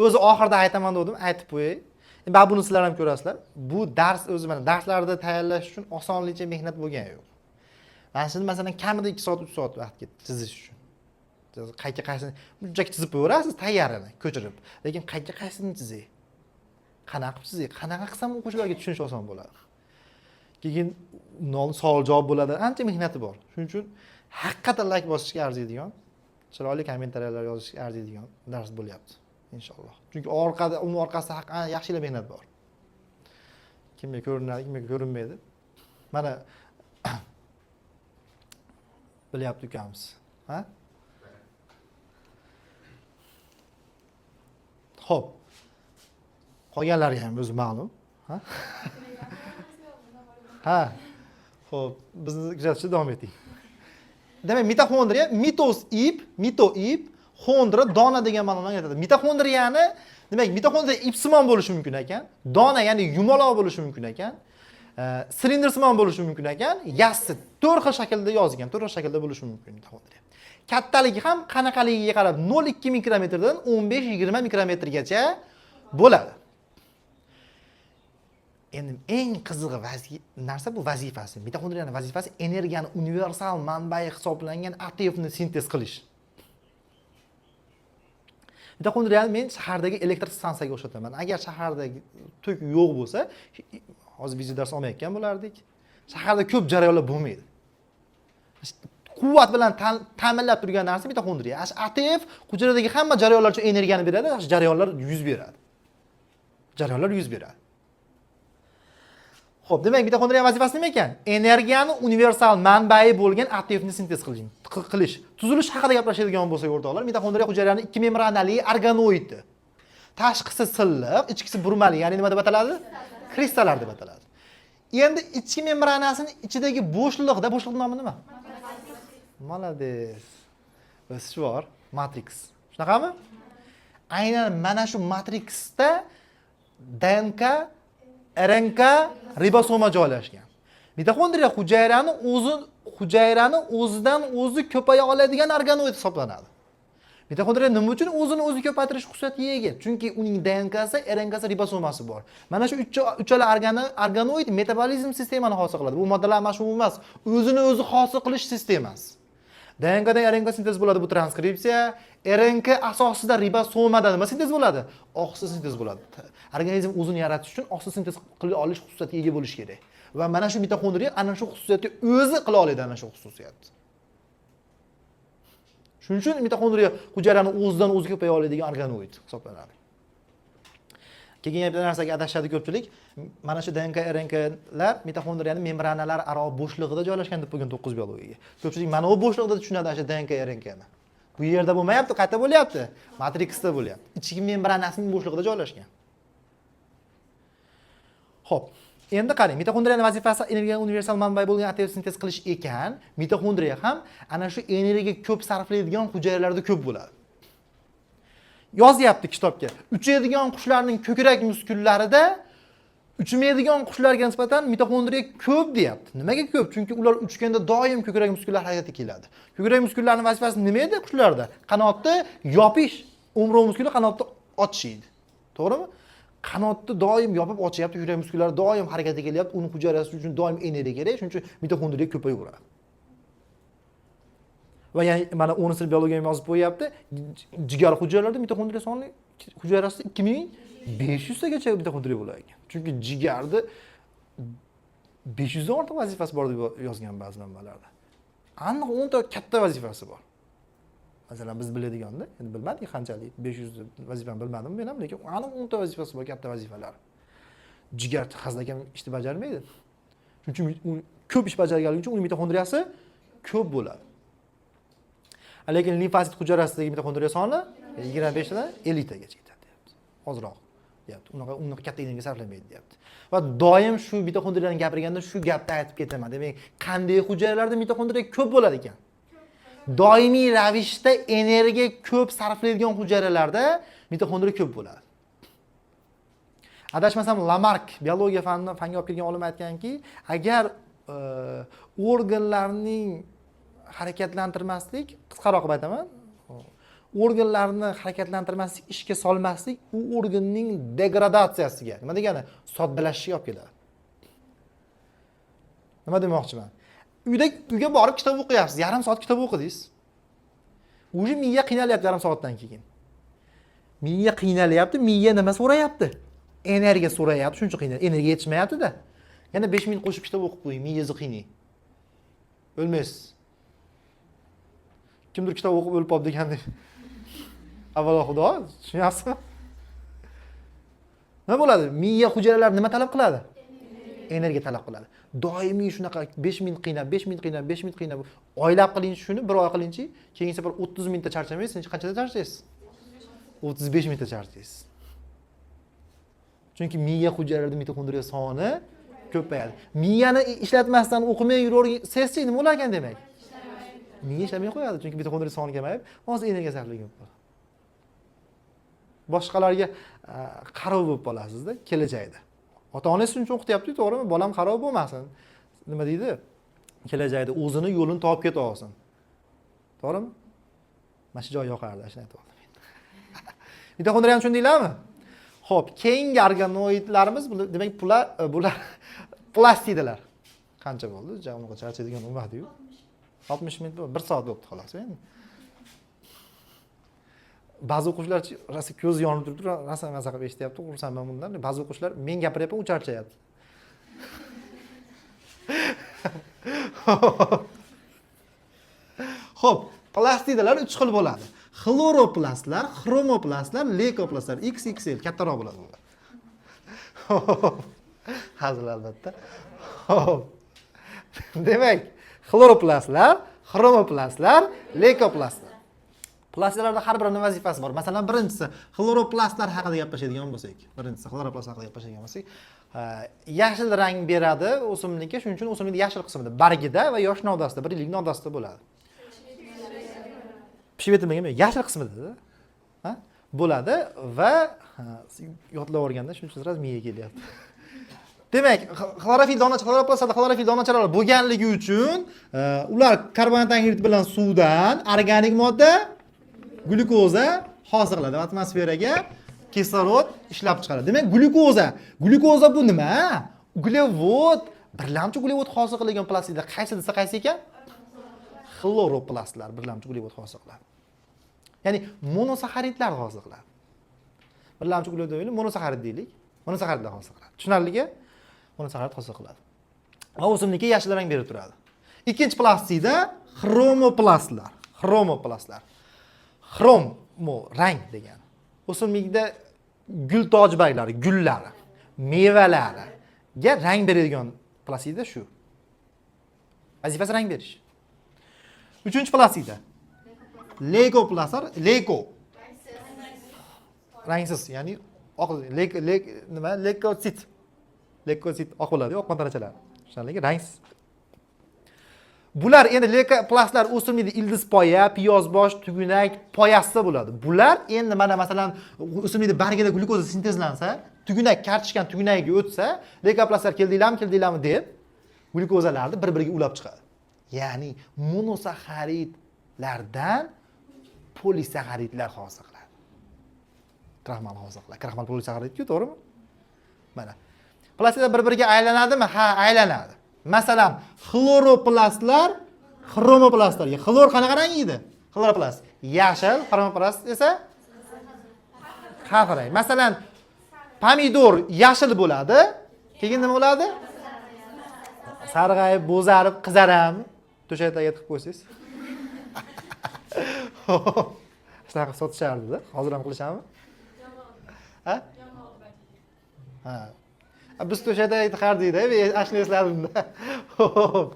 O'zi oxirida aytaman dedim, aytib qo'yay. Endi buni sizlar ham ko'rasizlar. Bu dars o'zi mana darslarda tayyorlash uchun osonlikcha mehnat bo'lgani yo'q. Mana shuni masalan kamida 2 soat, 3 soat vaqt ketdi chizish uchun. Qaysi qaysini bunchaki chizib qo'yaverasiz, tayyorini ko'chirib. Lekin qaysi qaysini chizay? Qanaqa qilib chizay? Qanaqa qilsam o'quvchilarga tushunish oson bo'ladi. Keyin undan savol javob bo'ladi. Ancha mehnati bor. Shuning uchun haqiqatan like bosishga arziydigan, chiroyli kommentariyalar yozishga arziydigan dars bo'lyapti inshaalloh. Chunki orqada, uning orqasida haqiqatan yaxshilik mehnat bor. Kimga ko'rinadi, kimga ko'rinmaydi. Mana bilyapti ukamiz. Ha? Xo'p. Qolganlari ham o'zi ma'lum. Ha? Ha. Xo'p, bizni kuzatishda davom eting. Demak, mitoxondriya mitoz ip, mito ip, xondra dona degan ma'noni anglatadi. Mitoxondriyani, demak, mitoxondriya ipsimon bo'lishi mumkin ekan, dona ya'ni yumaloq bo'lishi mumkin ekan, silindrsimon bo'lishi mumkin ekan, yassi to'rt xil shaklda yozilgan, to'rt xil shaklda bo'lishi mumkin mitoxondriya. Kattaligi ham qanaqaligiga qarab 0,2 mikrometrdan 15-20 mikrometrgacha bo'ladi. Endi eng qizig'i narsa bu vazifasi. Mitoxondriyaning vazifasi energiyani universal manbai hisoblangan ATFni sintez qilish. Mitoxondriyani men shahardagi elektr stansiyaga o'xshataman. Agar shahardagi tok yo'q bo'lsa, hozir video dars olmayotgan bo'lardik. Shaharda ko'p jarayonlar bo'lmaydi. Quvvat bilan ta'minlab turgan narsa mitoxondriya. ATF hujayradagi hamma jarayonlar uchun energiyani beradi, shu jarayonlar yuz beradi. Jarayonlar yuz beradi. Xo'p, demak, mitoxondriya vazifasi nima ekan? Energiyani universal manbai bo'lgan ATFni sintez qilish. Tuzilish haqida gaplashadigan bo'lsak, o'rtoqlar, mitoxondriya hujayrani ikki membranali organoidi. Tashqisi silliq, ichkisi burmali, ya'ni nima deb ataladi? Kristallar deb ataladi. Endi ichki membranasining ichidagi bo'shliqda, bo'shliqning nomi nima? Молодец. O'sish bor, matrix. Shunaqami? Aynan mana shu matriksda DNK, RNK, ribosoma joylashgan. Mitoxondriya hujayrani o'zidan o'zi ko'paya oladigan organoid hisoblanadi. Mitoxondriya nima uchun o'zini o'zi ko'paytirish xususiyatiga ega? Chunki uning DNKsi, RNKsi, ribosomasi bor. Mana shu uchala organoid metabolizm sistemani hosil qiladi. Bu moddalar almashuvi emas, o'zini o'zi hosil qilish sistemasi. DNKdan RNK sintez bo'ladi, bu transkripsiya. RNK asosida ribosomada nima sintez bo'ladi? Oqsil sintez bo'ladi. Organizm o'zini yaratish uchun oqsil sintez qila olish xususiyatiga ega bo'lishi kerak. Va mana shu mitoxondriya ana shu xususiyatni o'zi qila oladi, ana shu xususiyatni. Shuning uchun mitoxondriya hujayrani o'zidan o'zi ko'paya oladigan organoid hisoblanadi. Keyin yana bitta narsaga adashadi ko'pchilik. Mana shu DNK, RNKlar mitoxondriyaning membranalar aro bo'shlig'ida joylashgan deb qo'ygan 9 biologiyaga. Ko'pchilik mana bu bo'shliqda tushunadi ana shu DNK, RNKni. Bu yerda bo'lmayapti, qayerda bo'lyapti? Matriksda bo'lyapti. Ichki membranasining bo'shlig'ida joylashgan. Xo'p, endi qarang, mitoxondriyaning vazifasi energiya universal manbai bo'lgan ATF sintez qilish ekan, mitoxondriya ham ana shu energiya ko'p sarflaydigan hujayralarda ko'p bo'ladi. Yozyapti kitobga. Uchadigan qushlarning ko'krak muskullarida uchmaydigan qushlarga nisbatan mitoxondriya ko'p deyapti. Nimaga ko'p? Chunki ular uchganda doim ko'krak muskullar harakatga keladi. Ko'krak muskullarining vazifasi nima edi qushlarda? Qanotni yopish, o'mrov muskuli qanotni ochish edi. To'g'rimi? Qanotni doim yopib ochyapti, yurak muskullari doim harakatga kelyapti, uni hujayrasi uchun doim energiya kerak, shuning uchun mitoxondriya ko'payaveradi. Va ya'ni mana 10 biologiya ham yozib qo'yyapti, jigar hujayralarida mitoxondriya soni hujayrasida 2500 tagacha mitoxondriya bo'lar ekan. Chunki jigarda 500 dan ortiq vazifasi bor deb yozgan ba'zi manbalarda. Aniq 10 ta katta vazifasi bor. Masalan, biz biladiganda, endi bilmadik qanchalik 500 vazifani bilmadim men ham, lekin aniq 10 ta vazifasi bor, katta vazifalar. Jigar hazilakam ishni bajarmaydi. Shuning uchun u ko'p ish bajarganligi uchun uning mitoxondriyasi ko'p bo'ladi. Lekin limfosit hujayrasidagi mitoxondriya soni 25 dan 50 tagacha yetadi deyapti. Ozroq deyapti. Unaqa katta energiya sarflamaydi deyapti. Va doim shu mitoxondriyalarni gapirganda shu gapni aytib ketaman. Demak, qanday hujayralarda mitoxondriya ko'p bo'ladi ekan? Doimiy ravishda energiya ko'p sarflaydigan hujayralarda mitoxondriya ko'p bo'ladi. Adashmasam Lamarck biologiya fanini fanga olib kelgan olim aytganki, agar organlarning harakatlantirmaslik, qisqaroq qilib aytaman, organlarni harakatlantirmaslik, ishga solmaslik u organning degradatsiyasiga, nima degani, soddalashishiga olib keladi. Nima demoqchiman? Uyga borib kitob o'qiyapsiz, yarim soat kitob o'qidingiz. Уже miya qiynalyapti yarim soatdan keyin. Miya qiynalyapti, miya nima so'rayapti? Energiya so'rayapti, shuning uchun qiynaladi. Energiya yetishmayapti-da. Yana 5 minut qo'shib kitob o'qib qo'ying, miyangizni qiynang. O'lmaysiz. Kimdir kitob o'qib o'lib qoldi degandek. Avvalo Xudo, tushunyapsizmi? Nima bo'ladi? Miya hujayralari nima talab qiladi? Energiya talab qiladi. Doimiy shunaqa 5 minut qiynab, 5 minut qiynab, 5 minut qiynab, oylab qiling shuni, bir oy qilingchi, keyingi safar 30 minutda charchamaysiz, qanchada charchaysiz? 35 minutda charchaysiz. Chunki miya hujayralarida mitoxondriya soni ko'payadi. Miyani ishlatmasdan o'qimay yuraversangizchi nima bo'lar ekan demak? Miya ishlamay qo'yadi, chunki mitoxondriya soni kamayib, oz energiya sarflagan bo'ladi. Boshqalarga qarov bo'lib qolasizda kelajakda. Ota-onangiz shuning uchun o'qityapti, to'g'rimi? Bolam xarob bo'lmasin. Nima deydi? Kelajakda o'zini yo'lini topib keta olsin. To'g'rimi? Mana shu joy yoqardi, shuni aytib oldim. Mitoxondriyani tushundinglarmi? Xo'p, keyingi organoidlarimiz demak bular plastidalar. Qancha bo'ldi? Ja unaqa charchaydigan bo'lmadi-yu. 60 minut bo'ldi, 1 soat bo'libdi xolos endi. Ba'zi o'quvchilar rosa ko'zi yonib turibdi, rosa maza qilib eshityapti, xursandman bundan. Ba'zi o'quvchilar men gapiryapman, u charchayapti. Xo'p, plastidalar 3 xil bo'ladi. Xloroplastlar, xromoplastlar, leykoplastlar. XXL kattaroq bo'ladi bular. Hazil albatta. Xo'p. Demak, xloroplastlar, xromoplastlar, leykoplastlar. Plastlarda har birining vazifasi bor. Masalan, birinchisi xloroplastlar haqida gaplashadigan bo'lsak, birinchisi xloroplastlar haqida gaplashadigan bo'lsak, yashil rang beradi o'simlikka, shuning uchun o'simlikning yashil qismida, bargida va yosh novdasida, bir yillik novdasida bo'ladi. Pishib yetilmagan yashil qismida ha bo'ladi va yodlab olganda shuning uchun sразу miyaga kelyapti. Demak, xlorofil donacha, xloroplastlarda xlorofil donachalari bo'lganligi uchun ular karbonat angidrid bilan suvdan organik modda glyukoza hosil qiladi va atmosferaga kislorod ishlab chiqaradi. Demak, glyukoza. Glyukoza bu nima? Uglevod, birlamchi uglevod hosil qiladigan plastida qaysi desa qaysi ekan? Xloroplastlar birlamchi uglevod hosil qiladi. Ya'ni monosaxaridlar hosil qiladi. Birlamchi uglevod deylik, monosaxarid deylik. Monosaxaridlar hosil qiladi. Tushunarligi? Monosaxarid hosil qiladi. Va o'simlikka yashil rang berib turadi. Ikkinchi plastida xromoplastlar. Xromoplastlar. Xromo rang degani. O'simlikda gul tojbarglari, gullari, mevalariga rang beradigan plastida shu. Vazifasi rang berish. Uchinchi plastida leykoplastlar, leyko rangsiz, ya'ni oq nima leykotsit. Leykotsit oq bo'ladi, oq qon. Tushunarligi rangsiz. Bular endi leykoplastlar o'simlikda ildizpoya, piyozbosh, tugunak poyasida bo'ladi. Bular endi mana masalan o'simlikda bargida glyukoza sintezlansa, tugunak kartoshkani tugunagiga o'tsa, leykoplastlar keldinglarmi, keldinglarmi deb glyukozalarni bir-biriga ulab chiqadi. Ya'ni monosaxaridlardan polisaxaridlar hosil qiladi. Kraxmal hosil qiladi. Kraxmal polisaxaridku, to'g'rimi? Mana. Plastida bir-biriga aylanadimi? Ha, aylanadi. Masalan, xloroplastlar xromoplastlarga. Xlor qanaqa rang edi? Xloroplast yashil, xromoplast esa qahvarang. Masalan, pomidor yashil bo'ladi, keyin nima bo'ladi? Sarg'ayib, bo'zarib, qizarami? To'shak tagiga tiqib qo'ysangiz. Shunaqa qilib sotishardida. Hozir ham qilishami? Ha? Ha. Biz to'shak tagiga tiqardikda, ashuni esladimda. Xo'p.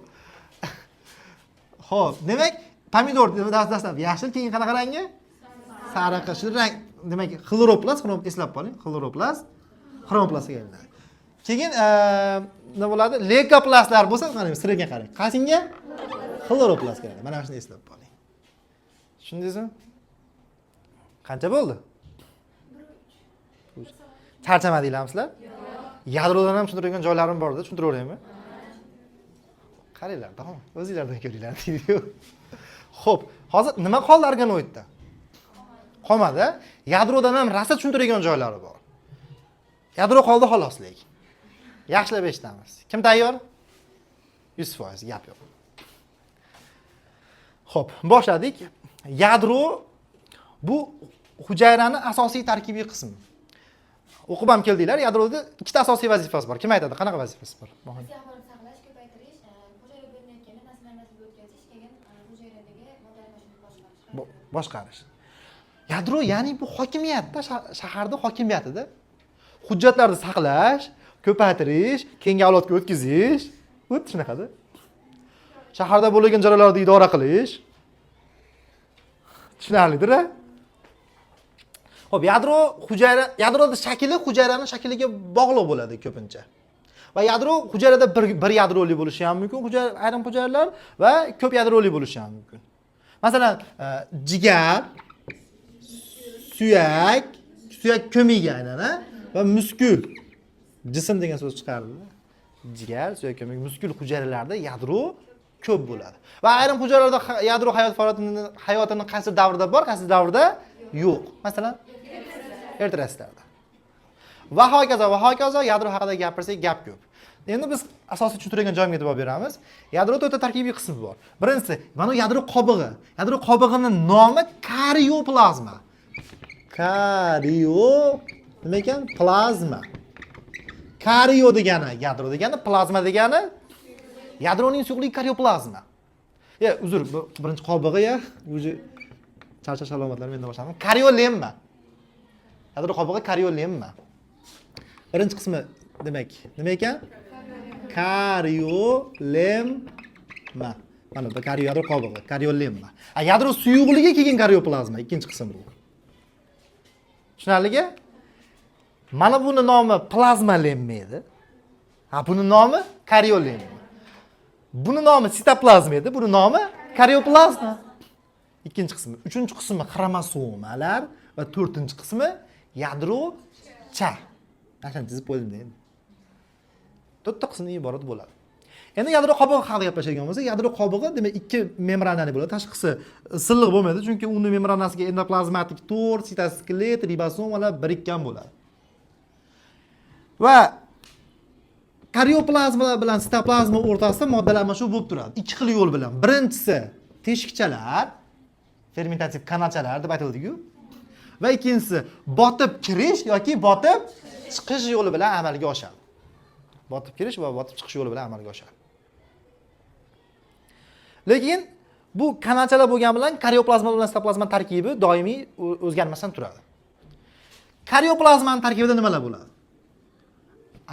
Xo'p, demak, pomidor dastlab yashil, keyin qanaqa rangi? Sariq. Shu rang, demak, xloroplast, eslab qoling, xloroplast xromoplastga aylanadi. Keyin nima bo'ladi? Leykoplastlar bo'lsa, qarang, siriga qarang. Qaysinga? Xloroplastga aylanadi. Mana shuni eslab qoling. Tushundingizmi? Qancha bo'ldi? Charchamadinglarmi sizlar? Yadrodan ham tushuntiradigan joylarim bor-da, tushuntiraveraymi? Qaranglar, tamom, o'zinglardan ko'ringlar deydi-yu. Xo'p, hozir nima qoldi organoidda? Qolmadi. Yadrodan ham rosa tushuntiradigan joylari bor. Yadro qoldi xolos lekin. Yaxshilab eshitamiz. Kim tayyor? 100% gap yo'q. Xo'p, boshladik. Yadro bu hujayrani asosiy tarkibiy qismi. O'qib ham keldinglar, yadroda ikkita asosiy vazifasi bor. Kim aytadi, qanaqa vazifasi bor? Axborot saqlash, ko'paytirish, hujayra bo'linayotganda nasldan naslga o'tkazish, keyin hujayradagi modda almashinuvini boshqarish. Boshqarish. Yadro, ya'ni bu hokimiyatda, shaharda hokimiyatida. Hujjatlarni saqlash, ko'paytirish, keyingi avlodga o'tkazish, xuddi shunaqada. Shaharda bo'lgan jarayonlarni idora qilish. Tushunarlidir, a? Xo'p, yadro hujayra, yadroda shakli hujayrani shakliga bog'liq bo'ladi ko'pincha. Va yadro hujayrada bir yadroli bo'lishi ham mumkin, hujayra, ayrim hujayralar va ko'p yadroli bo'lishi ham mumkin. Masalan, jigar, suyak, suyak ko'migi aynan, ha? Va muskul. Jism degan so'z chiqardi. Jigar, suyak ko'migi, muskul hujayralarda yadro ko'p bo'ladi. Va ayrim hujayralarda yadro hayot faoliyatini, hayotini qaysi davrda bor, qaysi davrda yo'q. Masalan, eritrositlarda. Va hokazo, va hokazo, yadro haqida gapirsak gap ko'p. Endi biz asosiy tushuntirgan joyimga e'tibor beramiz. Yadro to'rtta tarkibiy qismi bor. Birinchisi, mana bu yadro qobig'i. Yadro qobig'ining nomi karioplazma. Kario nima ekan? Plazma. Kario degani yadro degani, plazma degani yadroning suyuqligi karioplazma. Ya, uzr, bu birinchi qobig'i ya, уже charchash alomatlari menda boshlandi. Kariolemma. Yadro qobig'i kariolemma. Birinchi qismi demak, nima ekan? Kariolemma. Mana bu kario yadro qobig'i, kariolemma. A yadro suyuqligi keyin karioplazma, ikkinchi qism bu. Tushunarligi? Mana buni nomi plazmalemma edi. Ha, buni nomi kariolemma. Buni nomi sitoplazma edi, buni nomi karioplazma. Ikkinchi qismi, uchinchi qismi xromosomalar va to'rtinchi qismi yadrocha. Mana chizib qo'ydim endi. To'rtta qismdan iborat bo'ladi. Endi yadro qobig'i haqida gaplashadigan bo'lsak, yadro qobig'i demak ikki membranali bo'ladi. Tashqisi silliq bo'lmaydi, chunki uni membranasiga endoplazmatik to'r, sitoskelet, ribosomalar birikkan bo'ladi. Va karioplazma bilan sitoplazma o'rtasida moddalar almashuvi bo'lib turadi. Ikki xil yo'l bilan. Birinchisi teshikchalar, fermentativ kanalchalar deb aytildi-ku. Va ikkinchisi botib kirish yoki botib chiqish yo'li bilan amalga oshadi. Botib kirish va botib chiqish yo'li bilan amalga oshadi. Lekin bu kanalchalar bo'lgani bilan karioplazma bilan sitoplazma tarkibi doimiy o'zgarmasdan turadi. Karioplazmaning tarkibida nimalar bo'ladi?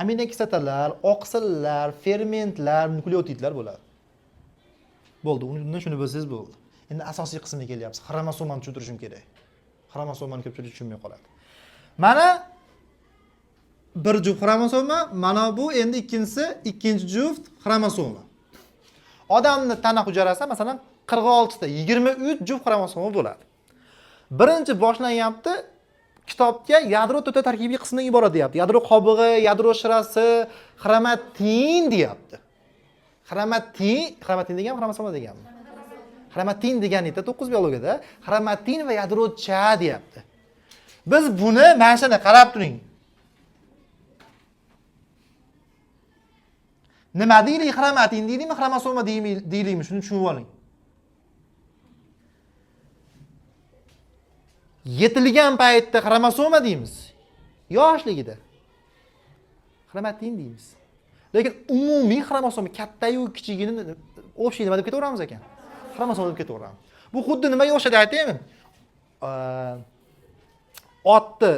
Aminokislotalar, oqsillar, fermentlar, nukleotidlar bo'ladi. Bo'ldi, undan shuni bilsangiz bo'ldi. Endi asosiy qismiga kelyapmiz. Xromosomani tushuntirishim kerak. Xromosomani ko'pchilik tushunmay qoladi. Mana bir juft xromosoma, mana bu endi ikkinchisi, ikkinchi juft xromosoma. Odamni tana hujayrasida masalan 46 ta 23 juft xromosoma bo'ladi. Birinchi boshlanyapti kitobga yadro to'rtta tarkibiy qismdan iborat deyapti. Yadro qobig'i, yadro shirasi, xromatin deyapti. Xromatin, xromatin degan xromosoma deganmi? Xromatin degan edi 9 biologiyada. Xromatin va yadrocha deyapti. Biz buni mana shuni qarab turing. Nima deylik, xromatin deylikmi, xromosoma deylikmi? Shuni tushunib oling. Yetilgan paytda xromosoma deymiz. Yoshligida xromatin deymiz. Lekin umumiy xromosoma katta-yu kichigini общий nima deb ketaveramiz ekan? Xromosoma deb ketaveramiz. Bu xuddi nimaga o'xshaydi aytaymi? Otni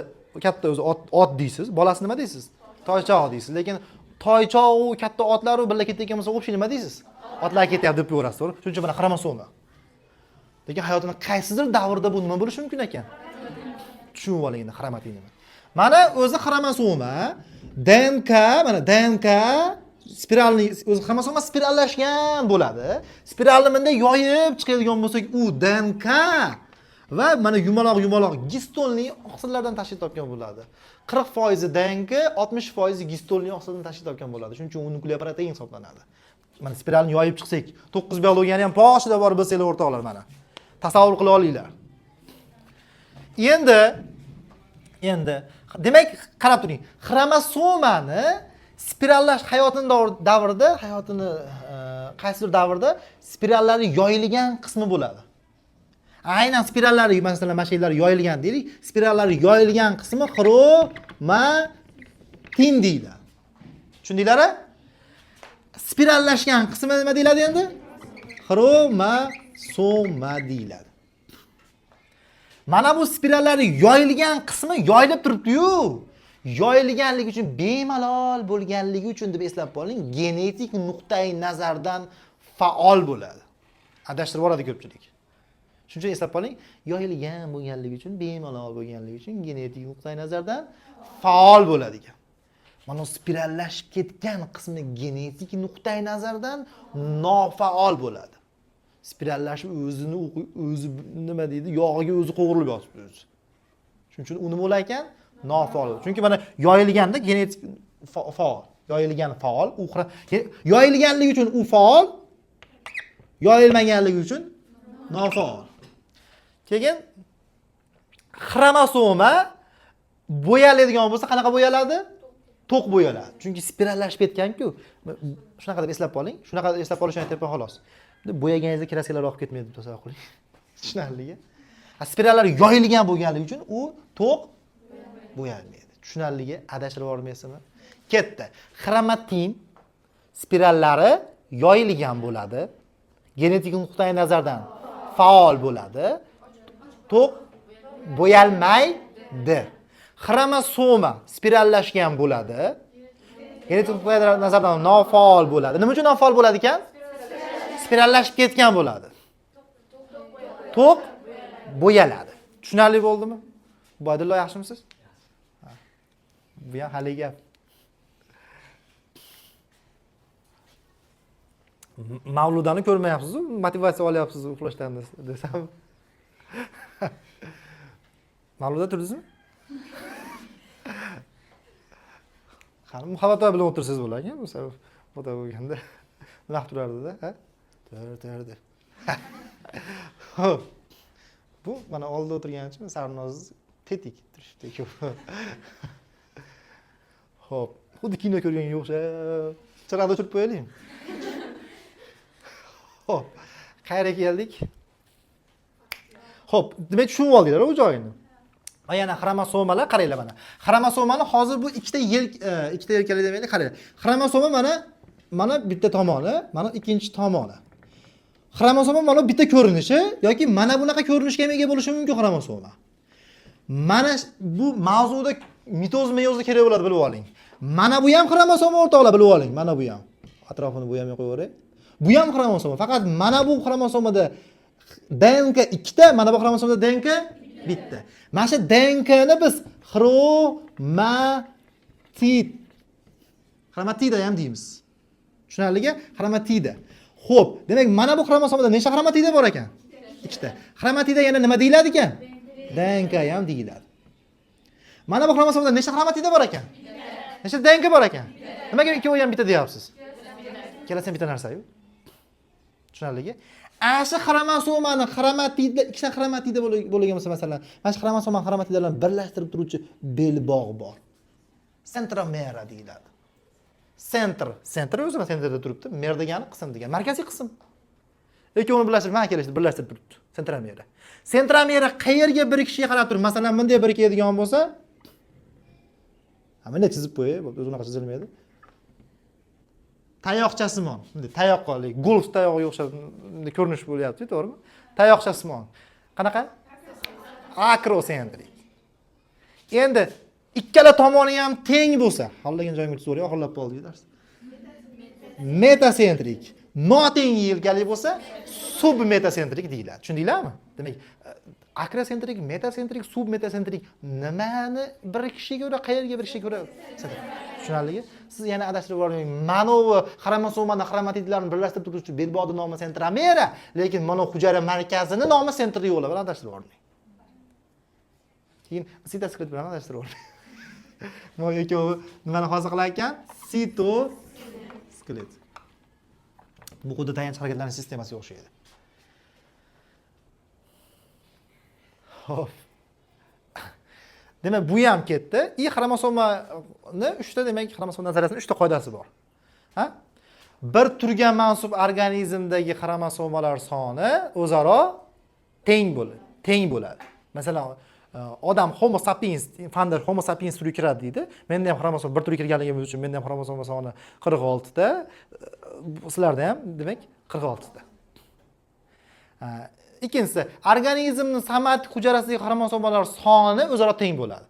katta o'zi ot deysiz, bolasi nima deysiz? Toychoq deysiz. Lekin toychoq u katta otlar u birga ketayotgan bo'lsa, общий nima deysiz? Otlar ketyapti deb ko'rasiz, to'g'ri? Shuning uchun mana xromosoma. Lekin hayotini qaysidir davrda bu nima bo'lishi mumkin ekan? Tushunib oling endi xromatin nima. Mana o'zi xromosoma, DNK, mana DNK spiralni o'zi xromosoma spirallashgan bo'ladi. Spiralni bunday yoyib chiqadigan bo'lsak, u DNK va mana yumaloq-yumaloq gistonli oqsillardan tashkil topgan bo'ladi. 40% DNK, 60% gistonli oqsildan tashkil topgan bo'ladi. Shuning uchun u nukleoprotein hisoblanadi. Mana spiralni yoyib chiqsak, 9 biologiyani ham boshida borib bilsanglar o'rtoqlar mana. Tasavvur qila olinglar. Endi demak qarab turing. Xromosomani spirallash hayotini davrida, hayotini qaysidir davrda spirallari yoyilgan qismi bo'ladi. Aynan spirallari, masalan, mana shu yerlar yoyilgan deylik, spirallari yoyilgan qismi xromatin deyiladi. Tushundinglar-a? Spirallashgan qismi nima deyiladi endi? Xromosoma deyiladi. Mana bu spirallari yoyilgan qismi yoyilib turibdi-yu. Yoyilganligi uchun, bemalol bo'lganligi uchun deb eslab qoling, genetik nuqtai nazardan faol bo'ladi. Adashtirib yuboradi ko'pchilik. Shuning uchun eslab qoling, yoyilgan bo'lganligi uchun, bemalol bo'lganligi uchun genetik nuqtai nazardan faol bo'ladi ekan. Mana spirallashib ketgan qismi genetik nuqtai nazardan nofaol bo'ladi. Spirallashib o'zini o'zi nima deydi, yog'iga o'zi qovurilib yotibdi o'zi. Shuning uchun u nima bo'lar ekan? Nofaol. Chunki mana yoyilganda genetik faol, yoyilgan faol, u yoyilganligi uchun u faol, yoyilmaganligi uchun nofaol. Keyin xromosoma bo'yaladigan bo'lsa qanaqa bo'yaladi? To'q bo'yaladi. Chunki spirallashib ketgan-ku. Shunaqa deb eslab qoling. Shunaqa deb eslab qolishni aytyapman xolos. Bo'yaganingizda kraskalar oqib ketmaydi deb tasavvur qiling. Tushunarligi? Spirallar yoyilgan bo'lganligi uchun u to'q bo'yalmaydi. Tushunarligi? Adashtirib yubormaysizmi? Ketdi. Xromatin spirallari yoyilgan bo'ladi. Genetik nuqtai nazardan faol bo'ladi. To'q bo'yalmaydi. Xromosoma spirallashgan bo'ladi. Genetik nuqtai nazardan nofaol bo'ladi. Nima uchun nofaol bo'ladi ekan? Spirallashib ketgan bo'ladi. To'q bo'yaladi. Tushunarli bo'ldimi? Boydillo yaxshimisiz? Bu ham hali gap. Mavludani ko'rmayapsiz-ku, motivatsiya olyapsiz uxlashdan desam. Mavluda turdingizmi? Qani muhabbat bilan o'tirsangiz bo'larkan, bu sabab ota bo'lganda nima qilib turardida, ha? Tur deb. Xo'p. Bu mana oldida o'tirganicha Sarnoz tetik turishibdi. Xo'p, xuddi kino ko'rganga o'xshab chiroqni o'chirib qo'yaylik. Xo'p, qayerga keldik? Xo'p, demak tushunib oldinglar u joyini. Va yana xromosomalar qaranglar mana. Xromosomani hozir bu ikkita yelkali demaylik, qaranglar. Xromosoma mana bitta tomoni, mana ikkinchi tomoni. Xromosoma mana bitta ko'rinishi yoki mana bunaqa ko'rinishga ham ega bo'lishi mumkin xromosoma. Mana bu mavzuda mitoz meyozda kerak bo'ladi, bilib oling. Mana bu ham xromosoma o'rtoqlar, bilib oling. Mana bu ham. Atrofini bo'yamay qo'yaveray. Bu ham xromosoma. Faqat mana bu xromosomada DNK ikkita, mana bu xromosomada DNK bitta. Mana shu DNKni biz xromatida ham deymiz. Tushunarligi? Xromatida. Xo'p, demak mana bu xromosomada necha xromatida bor ekan? Ikkita. Xromatida yana nima deyiladi ekan? DNK ham deyiladi. Mana bu xromosomada necha xromatida bor ekan? Necha DNK bor ekan? Nimaga ikkovi ham bitta deyapsiz? Ikkalasi ham bitta narsa-yu. Tushunarligi? Ana shu xromosomani xromatidlar, ikkita xromatida bo'lgan bo'lsa, masalan, mana shu xromosoma xromatidalarni birlashtirib turuvchi belbog' bor. Sentromera deyiladi. Sentr, sentr o'zi sentrda turibdi, mer degani qism degani, markaziy qism. Ikkovini birlashtirib, mana kelishdi, birlashtirib turibdi. Sentromera. Sentromera qayerga birikishiga qarab turib, masalan, bunday birikadigan bo'lsa, ha, bunday chizib qo'yay, o'zi unaqa chizilmaydi. Tayoqchasimon, bunday tayoqlik, golf tayog'iga o'xshab bunday ko'rinish bo'lyapti, to'g'rimi? Tayoqchasimon. Qanaqa? Akrosentrik. Endi ikkala tomoni ham teng bo'lsa, xohlagan joyimga chizib yuboray, oxirlab qoldi dars. Metasentrik. Noteng yelkali bo'lsa, submetasentrik deyiladi. Tushundinglarmi? Demak, akrosentrik, metasentrik, submetasentrik nimani birikishiga ko'ra, qayerga birikishiga ko'ra tushunarligi? Siz yana adashtirib yubormang. Manovi xromosomani xromatidlarni birlashtirib turuvchi belbog'ning nomi sentromera, lekin mono hujayra markazini nomi sentriola bilan adashtirib yubormang. Keyin sitoskelet bilan adashtirib yubormang. Mana ikkovi nimani hosil qilar ekan? Sitoskelet. Bu xuddi tayanch harakatlanish sistemasiga o'xshaydi. Xo'p. Demak, bu ham ketdi. I xromosomani uchta, demak, xromosom nazariyasining uchta qoidasi bor. Ha? Bir turga mansub organizmdagi xromosomalar soni o'zaro teng bo'ladi. Masalan, odam Homo sapiens, fanda Homo sapiens turiga kiradi deydi. Menda ham xromosom bir turga kirganligimiz uchun menda ham xromosoma soni 46 ta, sizlarda ham demak 46 ta. Ikkinchisi, organizmning somatik hujayrasidagi xromosomalar soni o'zaro teng bo'ladi.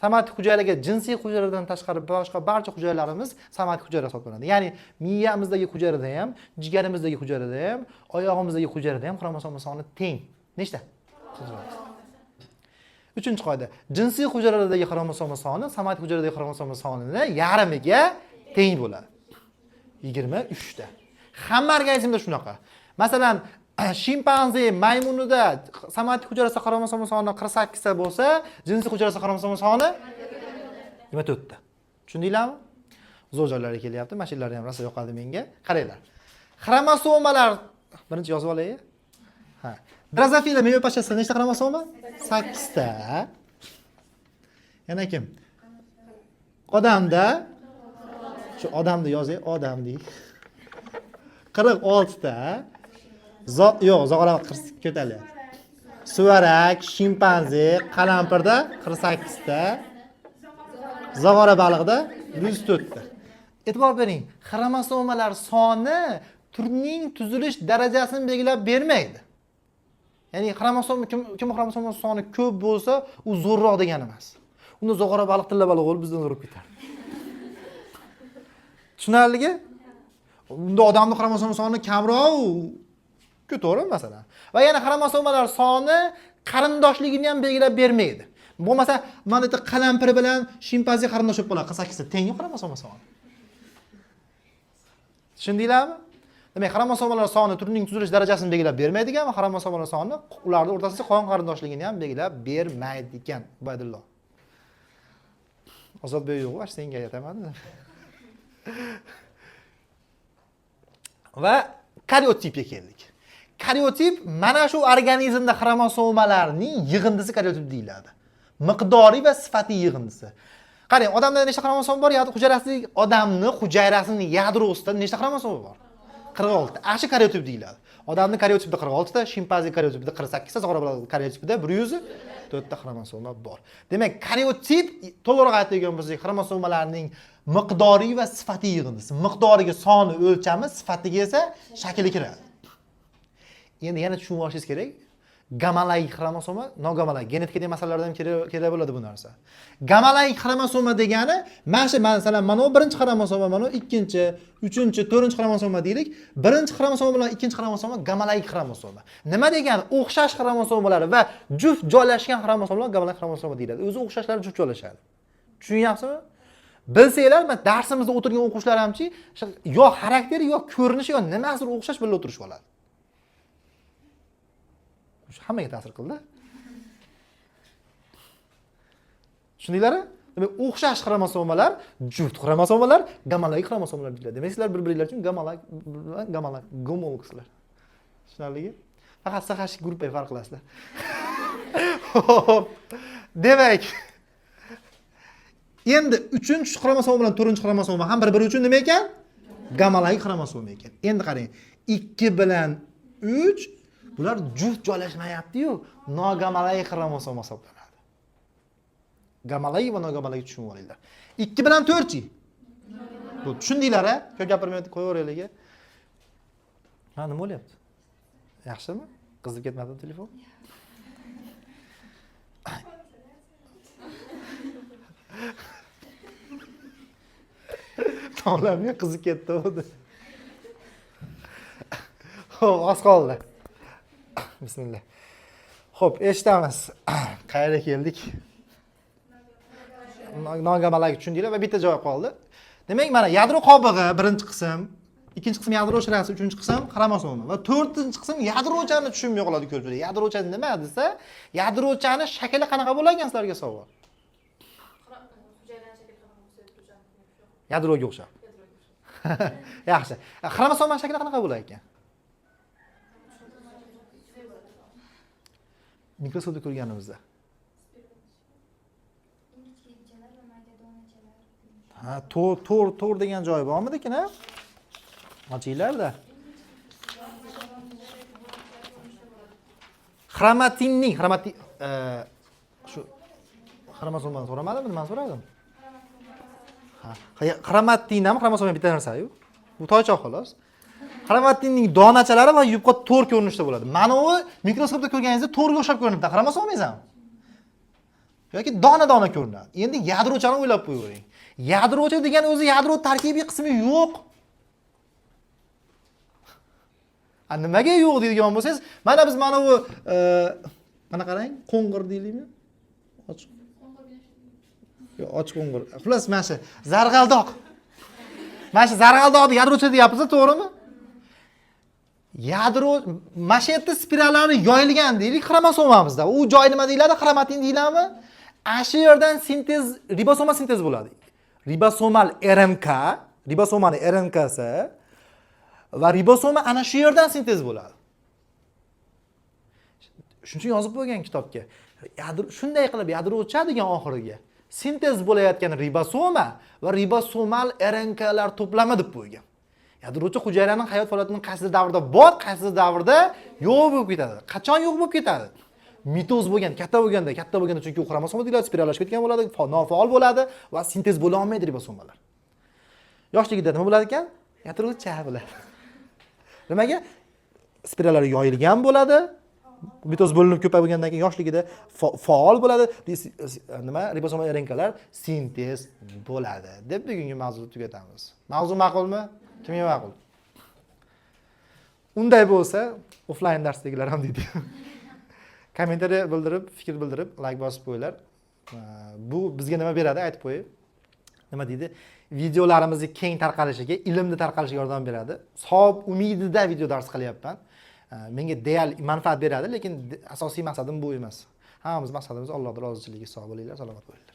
Somatik hujayraga jinsiy hujayradan tashqari boshqa barcha hujayralarimiz somatik hujayra hisoblanadi. Ya'ni miyamizdagi hujayrada ham, jigarimizdagi hujayrada ham, oyog'imizdagi hujayrada ham xromosoma soni teng. Nechta? Uchinchi qoida, jinsiy hujayralardagi xromosoma soni somatik hujayradagi xromosoma sonini yarmiga teng bo'ladi. 23 ta. Hamma organizmda shunaqa. Masalan, shimpanze maymunida somatik hujayrasida xromosoma soni 48 ta bo'lsa, jinsiy hujayrasida xromosoma soni 24 ta. Tushundinglarmi? Zo'r joylari kelyapti. Mashinalari ham rosa yoqadi menga. Qaranglar. Xromosomalar birinchi yozib olay. Ha. Drozofila meva pashasida nechta xromosoma? 8 ta. Yana kim? Odamda, shu odamni yozay, odam deyik. 46 ta. Yo'q, zog'ora ko'taryapti. Suvarak, shimpanze, qalampirda 48 ta. Zog'ora balig'ida 104 ta. E'tibor bering, xromosomalar soni turning tuzilish darajasini belgilab bermaydi. Ya'ni xromosoma kim xromosoma soni ko'p bo'lsa, u zo'rroq degani emas. Unda zog'ora baliq tilla baliq bo'lib bizdan zo'rib ketadi. Tushunarligi? Unda odamning xromosoma soni kamroq, ku to'g'rimi masalan? Va yana xromosomalar soni qarindoshligini ham belgilab bermaydi. Bo'lmasa, mana bu qalampir bilan shimpanze qarindosh bo'lib qoladi. 48 ta teng xromosoma soni. Tushundinglarmi? Demak, xromosomalar soni turning tuzilish darajasini belgilab bermaydigan va xromosomalar soni ularning o'rtasida qon qarindoshligini ham belgilab bermaydi ekan. Ubaydullo. Ozodbek yo'q, vash senga aytaman. Va karyotipga keldik. Karyotip mana shu organizmda xromosomalarning yig'indisi karyotip deyiladi. Miqdoriy va sifatiy yig'indisi. Qarang, odamda nechta xromosoma bor? Yadro hujayrasida odamni hujayrasining yadrosida nechta xromosoma bor? 46. Ana shu karyotip deyiladi. Odamning karyotipida 46 ta, shimpanze karyotipida 48 ta, zog'ora baliq karyotipida 104 ta xromosoma bor. Demak, karyotip to'liqroq aytadigan bo'lsak, xromosomalarning miqdoriy va sifatiy yig'indisi. Miqdoriga soni o'lchami, sifatiga esa shakli kiradi. Endi yana tushunib olishingiz kerak. Gamologik xromosoma, nogomologik genetika degan masalalardan ham kerak bo'ladi bu narsa. Gamologik xromosoma degani mana shu, masalan, mana bu birinchi xromosoma, mana bu ikkinchi, uchinchi, to'rtinchi xromosoma deylik. Birinchi xromosoma bilan ikkinchi xromosoma gamologik xromosoma. Nima degani? O'xshash xromosomalar va juft joylashgan xromosomalar gamologik xromosoma deyiladi. O'zi o'xshashlari juft joylashadi. Tushunyapsizmi? Bilsanglar, mana darsimizda o'tirgan o'quvchilar hamchi yo xarakteri, yo ko'rinishi, yo nimasidir o'xshash birga o'tirishib oladi. Hammaga ta'sir qildi. Tushundinglarmi? Demak, o'xshash xromosomalar, juft xromosomalar, gamologik xromosomalar deyiladi. Demak, sizlar bir-biringlar uchun gamolog, gomologsizlar. Tushunarligi? Faqat CH gruppaga farq qilasizlar. Xo'p. Demak, endi 3 xromosoma bilan 4 xromosoma ham bir-biri uchun nima ekan? Gomologik xromosoma ekan. Endi qarang, 2 bilan 3 bular juft joylashmayapti-yu, nogomologik xromosoma hisoblanadi. Gomologik va nogomologik tushunib olinglar. 2 bilan 4-chi? Bu tushundinglar a? Ko'p gapirmay qo'yaveraylik. Ha, nima bo'lyapti? Yaxshimi? Qizib ketmadimi telefon? Tomlamga qizib ketdi u. Xo'p, oz qoldi. Bismillah. Xo'p, eshitamiz. Qayerga keldik? Nogomologik tushundinglar va bitta joy qoldi. Demak, mana yadro qobig'i birinchi qism, ikkinchi qism yadro shirasi, uchinchi qism xromosoma va to'rtinchi qism yadrochani tushunmay qoladi ko'pchilik. Yadrocha nima desa, yadrochani shakli qanaqa bo'lgan sizlarga savol. Yadroga o'xshab. Yaxshi. Xromosoma shakli qanaqa bo'lar ekan? Mikroskopda ko'rganimizda. Ha, to'r degan joyi bormidikin, ha? Ochinglar-da. Xromatinning, xromatin shu xromosomani so'ramadimmi, nimani so'radim? Ha, xromatin ham xromosoma bitta narsa-yu. Bu toychoq xolos. Xromatinning donachalari va yupqa to'r ko'rinishda bo'ladi. Mana u mikroskopda ko'rganingizda to'rga o'xshab ko'rinadi, xromosomangiz ham. Yoki dona-dona ko'rinadi. Endi yadrochani o'ylab qo'yavering. Yadrocha degan o'zi yadro tarkibiy qismi yo'q. A nimaga yo'q deydigan bo'lsangiz, mana biz mana bu mana qarang, qo'ng'ir deylikmi? Ochiq. Yo'q, ochiq qo'ng'ir. Xullas, mana shu zarg'aldoq. Mana shu zarg'aldoqni yadrocha deyapmiz, to'g'rimi? Yadro mana shu yerda spirallarni yoyilgan deylik xromosomamizda. U joy nima deyiladi? Xromatin deyiladimi? Ana shu yerdan sintez, ribosoma sintez bo'ladi. Ribosomal RNK, ribosomani RNKsi va ribosoma ana shu yerdan sintez bo'ladi. Shuning uchun yozib qo'ygan kitobga. Yadro shunday qilib yadrocha degan oxiriga sintez bo'layotgan ribosoma va ribosomal RNKlar to'plami deb qo'ygan. Yadrocha hujayraning hayot faoliyatining qaysi davrda bor, qaysi davrda yo'q bo'lib ketadi. Qachon yo'q bo'lib ketadi? Mitoz bo'lgan, katta bo'lganda chunki u xromosoma deyiladi, spirallashib ketgan bo'ladi, nofaol bo'ladi va sintez bo'la olmaydi ribosomalar. Yoshligida nima bo'ladi ekan? Yadrocha bo'ladi. Nimaga? Spirallar yoyilgan bo'ladi. Mitoz bo'linib ko'payib bo'lgandan keyin yoshligida faol bo'ladi. Nima? Ribosoma RNKlar sintez bo'ladi deb bugungi mavzuni tugatamiz. Mavzu ma'qulmi? Kimga ma'qul? Unday bo'lsa, offline darsdagilar ham deydi. Kommentariya bildirib, fikr bildirib, like bosib qo'yinglar. Bu bizga nima beradi aytib qo'ying. Nima deydi? Videolarimizni keng tarqalishiga, ilmni tarqalishiga yordam beradi. Savob umidida video dars qilyapman. Menga real manfaat beradi, lekin asosiy maqsadim bu emas. Hammamiz maqsadimiz Allohning roziligi. Sog' bo'linglar, salomat bo'linglar.